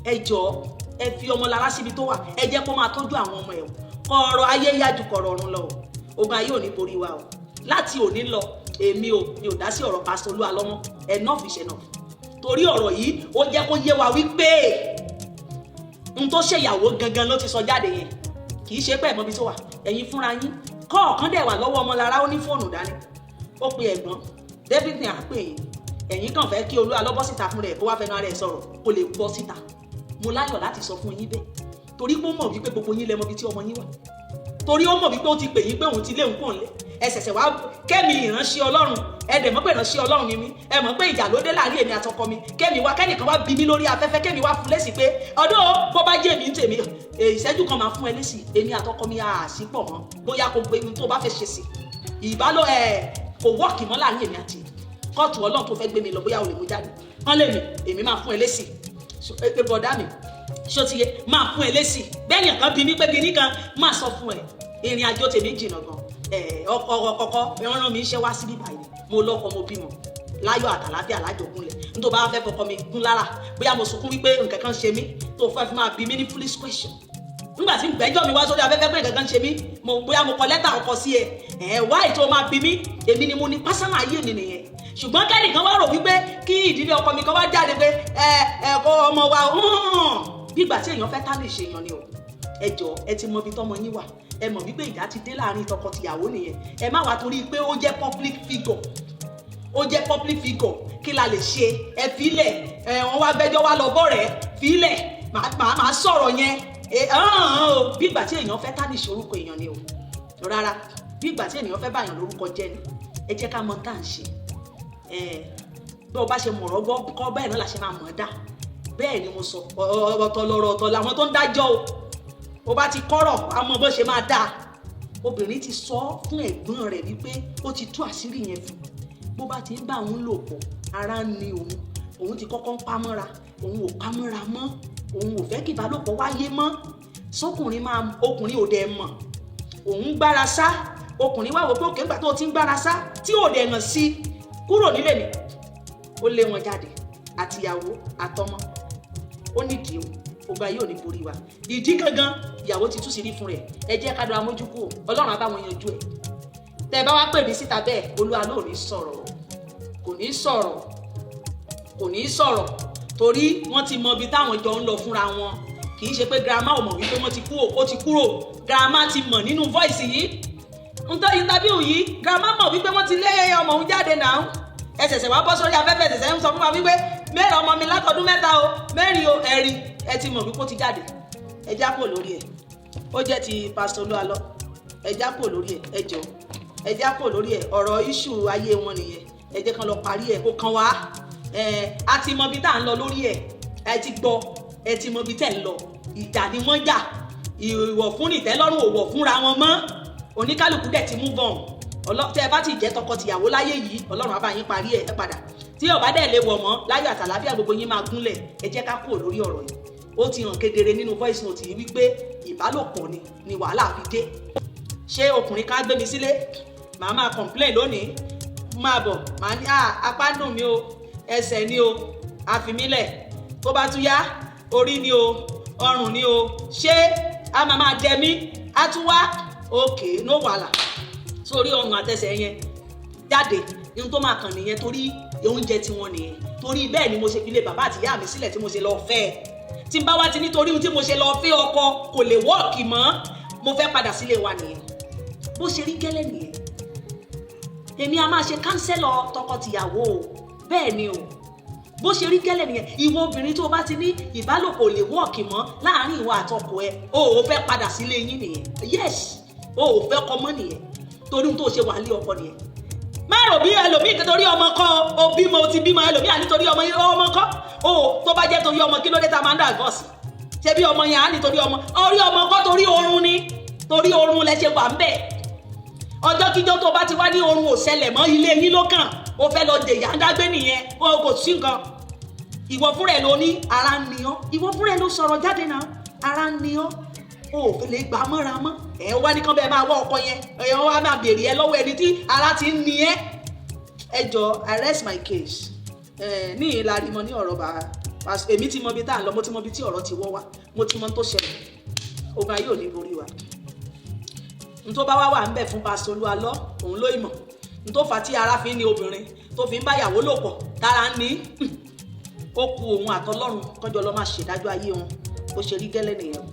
Ẹ jọ̀ọ́, ẹ fi ọmọ lára síbi tó wà, ẹ jẹ́ kó máa tọ́jú àwọn ọmọ ẹ̀. Kọ̀ọ̀rọ̀ ayé yájú kọ̀ọ̀rọ̀ ọ̀run lọ o. Ogun ayé ò ní borí wa o. Láti òní lọ, èmi ò mi ò dá sí ọ̀rọ̀ Pásítọ̀ Olú Alọ́mọ. Enough is enough, torí ọ̀rọ̀ yìí, ó jẹ́ kó yé wa wípé n tó ṣèyàwó gangan ló ti sọ jáde yẹn. Kì í ṣe pé ẹ̀mọ́bi tó wà, ẹ̀yin fúnra yín kọ́ọ̀kan dẹ̀ wà lọ́wọ́ ọmọlára. Ó ní fóònù dání, ó pe ẹ̀gbọ́n, definitely à ń pè yín. Ẹ̀yin kàn fẹ́ kí Olú Alọ́ bọ́ síta fún rẹ̀, kó wá fẹnu ara ẹ̀ sọ̀rọ̀, kó lè bọ́ síta. Mo láyọ̀ láti sọ fún yín bẹ́ẹ̀, torí pé ó mọ̀ wípé gbogbo yín lẹ mọ̀ ibi tí ọmọ yín wà, torí ó mọ̀ wípé ó ti pè yín pé òun ti lé òun kò ń lé. Ẹ ṣẹ̀ṣẹ̀ wá kẹ́mi ìránṣẹ́ Ọlọ́run, ẹ dẹ̀ mọ̀ pé ìránṣẹ́ Ọlọ́run ni mí. Ẹ mọ̀ pé ìjà ló dé láàrin èmi àtọkọ mi. Kẹ́mi wá, kẹ́nìkan wá bí mi lórí afẹ́fẹ́, kẹ́mi wá fún lésì pé ọdún bó bá jẹ́ èmi ń tèmi, ìṣẹ́jú kan máa fún ẹ lésì. Èmi àtọkọ mi àṣì pọ̀ mọ́, bóyá kò gbé tó bá fẹ́ ṣe sí ìbálò ẹ, kò wọ́ọ̀kì mọ́ láàrin èmi àti kóòtù Ọlọ́run tó fẹ́ gbé mi lọ, bóyá o lè mú jáde kán lè mi, èmi máa fún ẹ lésì. Bọ̀dá mi, ṣó ti yẹ? Máa fún ẹ lésì bẹ́ẹ̀ ni. Kan bí mi pé kinní kan máa sọ fún ẹ. Ìrìn àjò tèmi jìnnà gan. Ọkọ ọkọ ìran mi ń ṣe wá síbí báyìí. Mo lọ́kọ, mo bímọ láyọ̀ àtàláfíà lájọgúnlẹ̀. Nítorí bá fẹ́ fọkọ mi gún lára, bóyá mo sunkún wípé nǹkan kan ṣe mí tó fẹ́ fi máa bí mi ní foolish question nígbà tí gbẹ́jọ́ mi wá sórí afẹ́fẹ́ pé nǹkan kan ṣe mí, mo bóyá mo kọ lẹ́tà ọkọ sí ẹ, ẹ wá ètò máa bí mi. Èmi ni mo ní pásánà ayé mi nìyẹn. Ṣùgbọ́n kẹ́nìkan wá rò wípé kí ìdílé ọkọ mi kan wá jáde pé ẹ ẹ kó ọmọ wa, bí ìgbà tí èèyàn fẹ́ tá lè ṣèyàn ni o. Ẹ jọ, ẹ ti mọ ibi tọmọ yín wà, ẹ mọ̀ wípé ìjà ti dé láàrin tọkọ-tìyàwó nìyẹn. Ẹ má wá torí pé ó jẹ́ public figure, ó jẹ́ public figure, kí la lè ṣe? Ẹ filẹ̀. Ẹ wọ́n wá gbẹ́jọ́ wá lọ bọ́ rẹ̀, filẹ̀, màá sọ̀rọ̀ yẹn o. Bí ìgbà tí èèyàn fẹ́ tá ní ìṣorúkọ èèyàn ni o. Rárá, bí ìgbà tí ènìyàn fẹ́ báyàn lórúkọ jẹ́ ni. Ẹ jẹ́ ká mọ tá à ń ṣe. Bí o bá ṣe mọ̀rọ̀ gbọ́ kọ́, bẹ́ẹ̀ náà la ṣe máa mọ̀ ọ́ dá. Bẹ́ẹ̀ ni mo sọ. Ọ̀tọ̀ lọ̀rọ̀, ọ̀tọ̀ làwọn tó ń dájọ́ o. O bá ti kọ́rọ̀, a mọ bó ṣe máa dáa. Obìnrin ti sọ fún ẹ̀gbọ́n rẹ̀ wípé ó ti tú àṣírí yẹn fún, bó bá ti ń bá òun lò pọ̀, ara ń ni òun. Òun ti kọ́kọ́ ń pamọ́ra, òun ò pamọ́ra mọ́, òun ò fẹ́ kí ìbálòpọ̀ wáyé mọ́. Sọkùnrin máa, ọkùnrin ò dẹ̀ mọ̀ òun gbára sá. Ọkùnrin wá wò pé òkè ńgbà tó ti ń gbára sá tí ò dẹ̀ hàn sí, kúrò nílé mi. Ó lé wọn jáde, àtìyàwó àtọmọ. Ó nídìí o. Ogun ayé ò ní borí wa. Ìdí gangan ìyàwó ti tú sí rí fún rẹ̀. Ẹ jẹ́ ká dọ̀ amójúkú o. Ọlọ́run á bá wọn yanjú ẹ̀. Tẹ́ ẹ bá wá pè mí síta bẹ́ẹ̀, Olúwa ló ní sọ̀rọ̀, kò ní sọ̀rọ̀, kò ní sọ̀rọ̀, torí wọ́n ti mọ ibi táwọn jọ ń lọ fúnra wọn. Kì í ṣe pé grandma ò mọ̀ wípé wọ́n ti kú, ó ti kúrò. Grandma ti mọ̀ nínú voice yìí, ntọ́ interview yìí, grandma mọ̀ wípé wọ́n ti lé ọmọ òun jáde náà. Ẹ ṣẹ̀ṣẹ̀ wá bọ́ sórí afẹ́fẹ́, ṣẹ̀ṣẹ̀ ń sọ fún wa wípé mẹ́rin ọmọ mi látọdún 3 o, 4 o, ẹ̀rí ẹ ti mọ̀ wípé ó ti jáde. Ẹ já kúrò lórí ẹ̀. Ó jẹ́ ti Pásítọ̀ Olúalọ́, ẹ já kúrò lórí ẹ̀, ẹ jọ, ẹ já kúrò lórí ẹ̀. Ọ̀rọ̀ iṣu ayé wọn nìyẹn, ẹ jẹ́ kán lọ parí ẹ̀, kó kàn wá. Ẹ a ti mọ ibi tá à ń lọ lórí ẹ̀, ẹ ti gbọ́, ẹ ti mọ ibi tẹ̀ ń lọ. Ìjà ni wọ́n jà, ìwọ̀ fún nìtẹ́lọ́rùn ò wọ̀ fúnra wọn mọ́, oníkálukú dẹ̀ ti move on. Tẹ́ ẹ bá ti jẹ́ tọkọ-tìyàwó láyé yìí, Ọlọ́run á bá yín parí ẹ̀ padà. Tí ó bá dẹ̀ lè wọ̀ mọ́, láyọ̀ àtàlàáfíà gbogbo yín máa gúnlẹ̀. Ẹ jẹ́ ká kúrò lórí ọ̀rọ̀ yìí. Ó ti hàn kedere nínú voice note yìí wípé ìbálòpọ̀ ni wàhálà fi dé. Ṣé ọkùnrin ká gbé mi sílé, màá máa complain lónìí, máa bọ̀, màá ní apá dùn mí o, ẹsẹ̀ ni o, àfimílẹ̀, tó bá tún yá, orí ni o, ọrùn ni o, ṣé a máa máa jẹ mí, á tún wá okay, no wàhálà. Sórí ọrùn àtẹsẹ̀ yẹn jáde, ihun tó máa kàn nìyẹn, torí oúnjẹ tiwọn nìyẹn. Torí bẹ́ẹ̀ ni mo ṣe fi lé bàbá àtìyá mi sílẹ̀ tí mo ṣe lọ fẹ́ ẹ. Tí n bá wá ti nítorí ohun tí mo ṣe lọ fẹ́ ọkọ kò lè wọ́ọ̀kì mọ́, mo fẹ́ padà sílé wa nìyẹn. Bó ṣe rí gẹ́lẹ́ nìyẹn. Èmi a máa ṣe counselor tọkọtìyàwó o, bẹ́ẹ̀ ni o, bó ṣe rí gẹ́lẹ́ nìyẹn. Ìwọ obìnrin tó bá ti ní ìbálòpọ̀ lè wọ́ọ̀kì mọ́ láàárín ìwọ àtọkọ ẹ, o ò fẹ́ padà sílé yín nìyẹn. Yes, o ò fẹ́ kọ mọ́ nìyẹn, torí ohun tó ṣe wà ní ọkọ nìyẹn. Má rò bí ẹlòmíì torí ọmọ kọ́ o bímọ, o ti bímọ, ẹlòmíì à nítorí ọmọ, ọmọ kọ́ o. Tó bá jẹ́ torí ọmọ, kí ló dé tá a máa ń divorce? Ṣé bí ọmọ yẹn á nítorí ọmọ? Orí ọmọ kọ́, torí oorun ni, torí oorun lẹ ṣe wà ń bẹ̀. Ọjọ́ kíjọ́ tó bá ti wá ní oorun ò ṣẹlẹ̀ mọ́, ilé yín ló kàn, o fẹ́ lọ dèyà ń dágbé nìyẹn. O kò sí nǹkan, ìwọ fúnra ẹ ló ní ara ń ni ọ́, ìwọ fúnra ẹ ló sọ̀rọ̀ jáde náà, ara ń ni ọ́, o ò lè gbà mọ́ra mọ́. Ẹ wá ní kán bẹ́ẹ̀ máa wá ọkọ yẹn, ẹ wá máa béèrè ẹ lọ́wọ́ ẹni tí ara ti ń ni ẹ́. Ẹ jọ, I rest my case. Ẹ ní ìlàrí mọ ní ọ̀rọ̀ bá èmi ti mọ ibi tá à ń lọ, mo ti mọ ibi tí ọ̀rọ̀ ti wọ́ wá, mo ti mọ tó ṣẹlẹ̀. Ogun ayé ò ní borí wa. N tó bá wá wà ń bẹ̀ fún Pásítọ̀ Olúalọ́, òun ló ìmọ̀ n tó fà á tí ara fi ń ní obìnrin tó fi ń báyàwó lò pọ̀ tára ń ní. Ó ku òun àtọlọ́run kọjọ lọ máa ṣèdájọ́ ayé wọn. Bó ṣe rí gẹ́lẹ́ nìyẹn.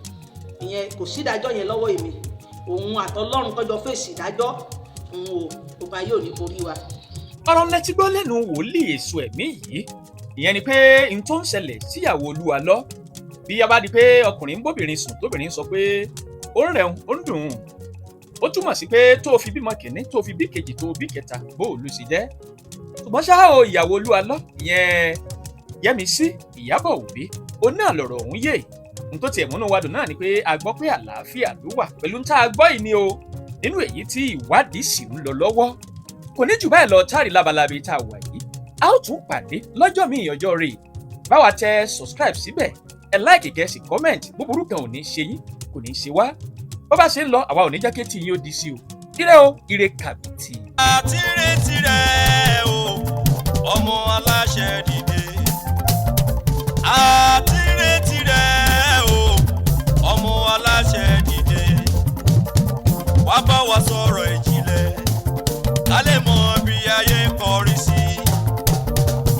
Ìyẹn kò sí ìdájọ́ yẹn lọ́wọ́ èmi, òun àtọlọ́run kọjọ fèsì ìdájọ́ òun ò. Ogun ayé ò ní borí wa. Ọ̀rọ̀ lẹ́tí gbọ́ lẹ́nu wòlíì èso ẹ̀mí yìí. Ìyẹn ni pé n tó ń ṣẹlẹ̀ síyàwó Olúalọ́, bí a bá di pé ọkùnrin ń bóbìnrin sùn, tóbìnrin sọ pé ó ń rẹ̀hún, ó ń dùn ún, ó túmọ̀ sí pé tó o fi bímọ kìíní, tó o fi bí kejì, tó o bí kẹta, bó o lù sí jẹ́. Ṣùgbọ́n ṣá o, ìyàwó Olúalọ́ ìyẹn Yẹ́misí Ìyábọ̀ Òbí, òun náà lọ̀rọ̀ ọ̀hún yé. N tó tiẹ̀ múnú wa dùn náà ni pé a gbọ́ pé àlàáfíà ló wà pẹ̀lú ń tá a gbọ́ yìí ni o, nínú èyí tí ìwádìí sì ń lọ lọ́wọ́. Kò ní jù báyìí lọ táàrí lábalábí tá a wà yìí. A ó tún pàdé lọ́jọ́ míì, ọjọ́ rè. Báwa tẹ subscribe síbẹ̀, ẹ like, kẹ́ sì comment. Búburú kan ò ní ṣe yín, kò ní ṣe wá. Bó bá ṣe ń lọ, àwa ò ní jẹ́ kí etí yín ó di sí o. Ire o, ire kàbìtì. Àti retí rẹ̀ o, ọmọ aláṣẹ dìde. Àti retí rẹ̀ o, ọmọ aláṣẹ dìde. Wá bá wa sọ̀rọ̀ ìjìnlẹ̀, ká lè mọ bí ayé kọrí sí.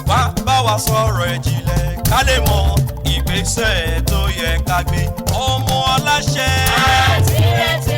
Wá bá wa sọ̀rọ̀ ìjìnlẹ̀, ká lè mọ ìgbésẹ̀ tó yẹ ká gbé, ọmọ aláṣẹ. Àti retí.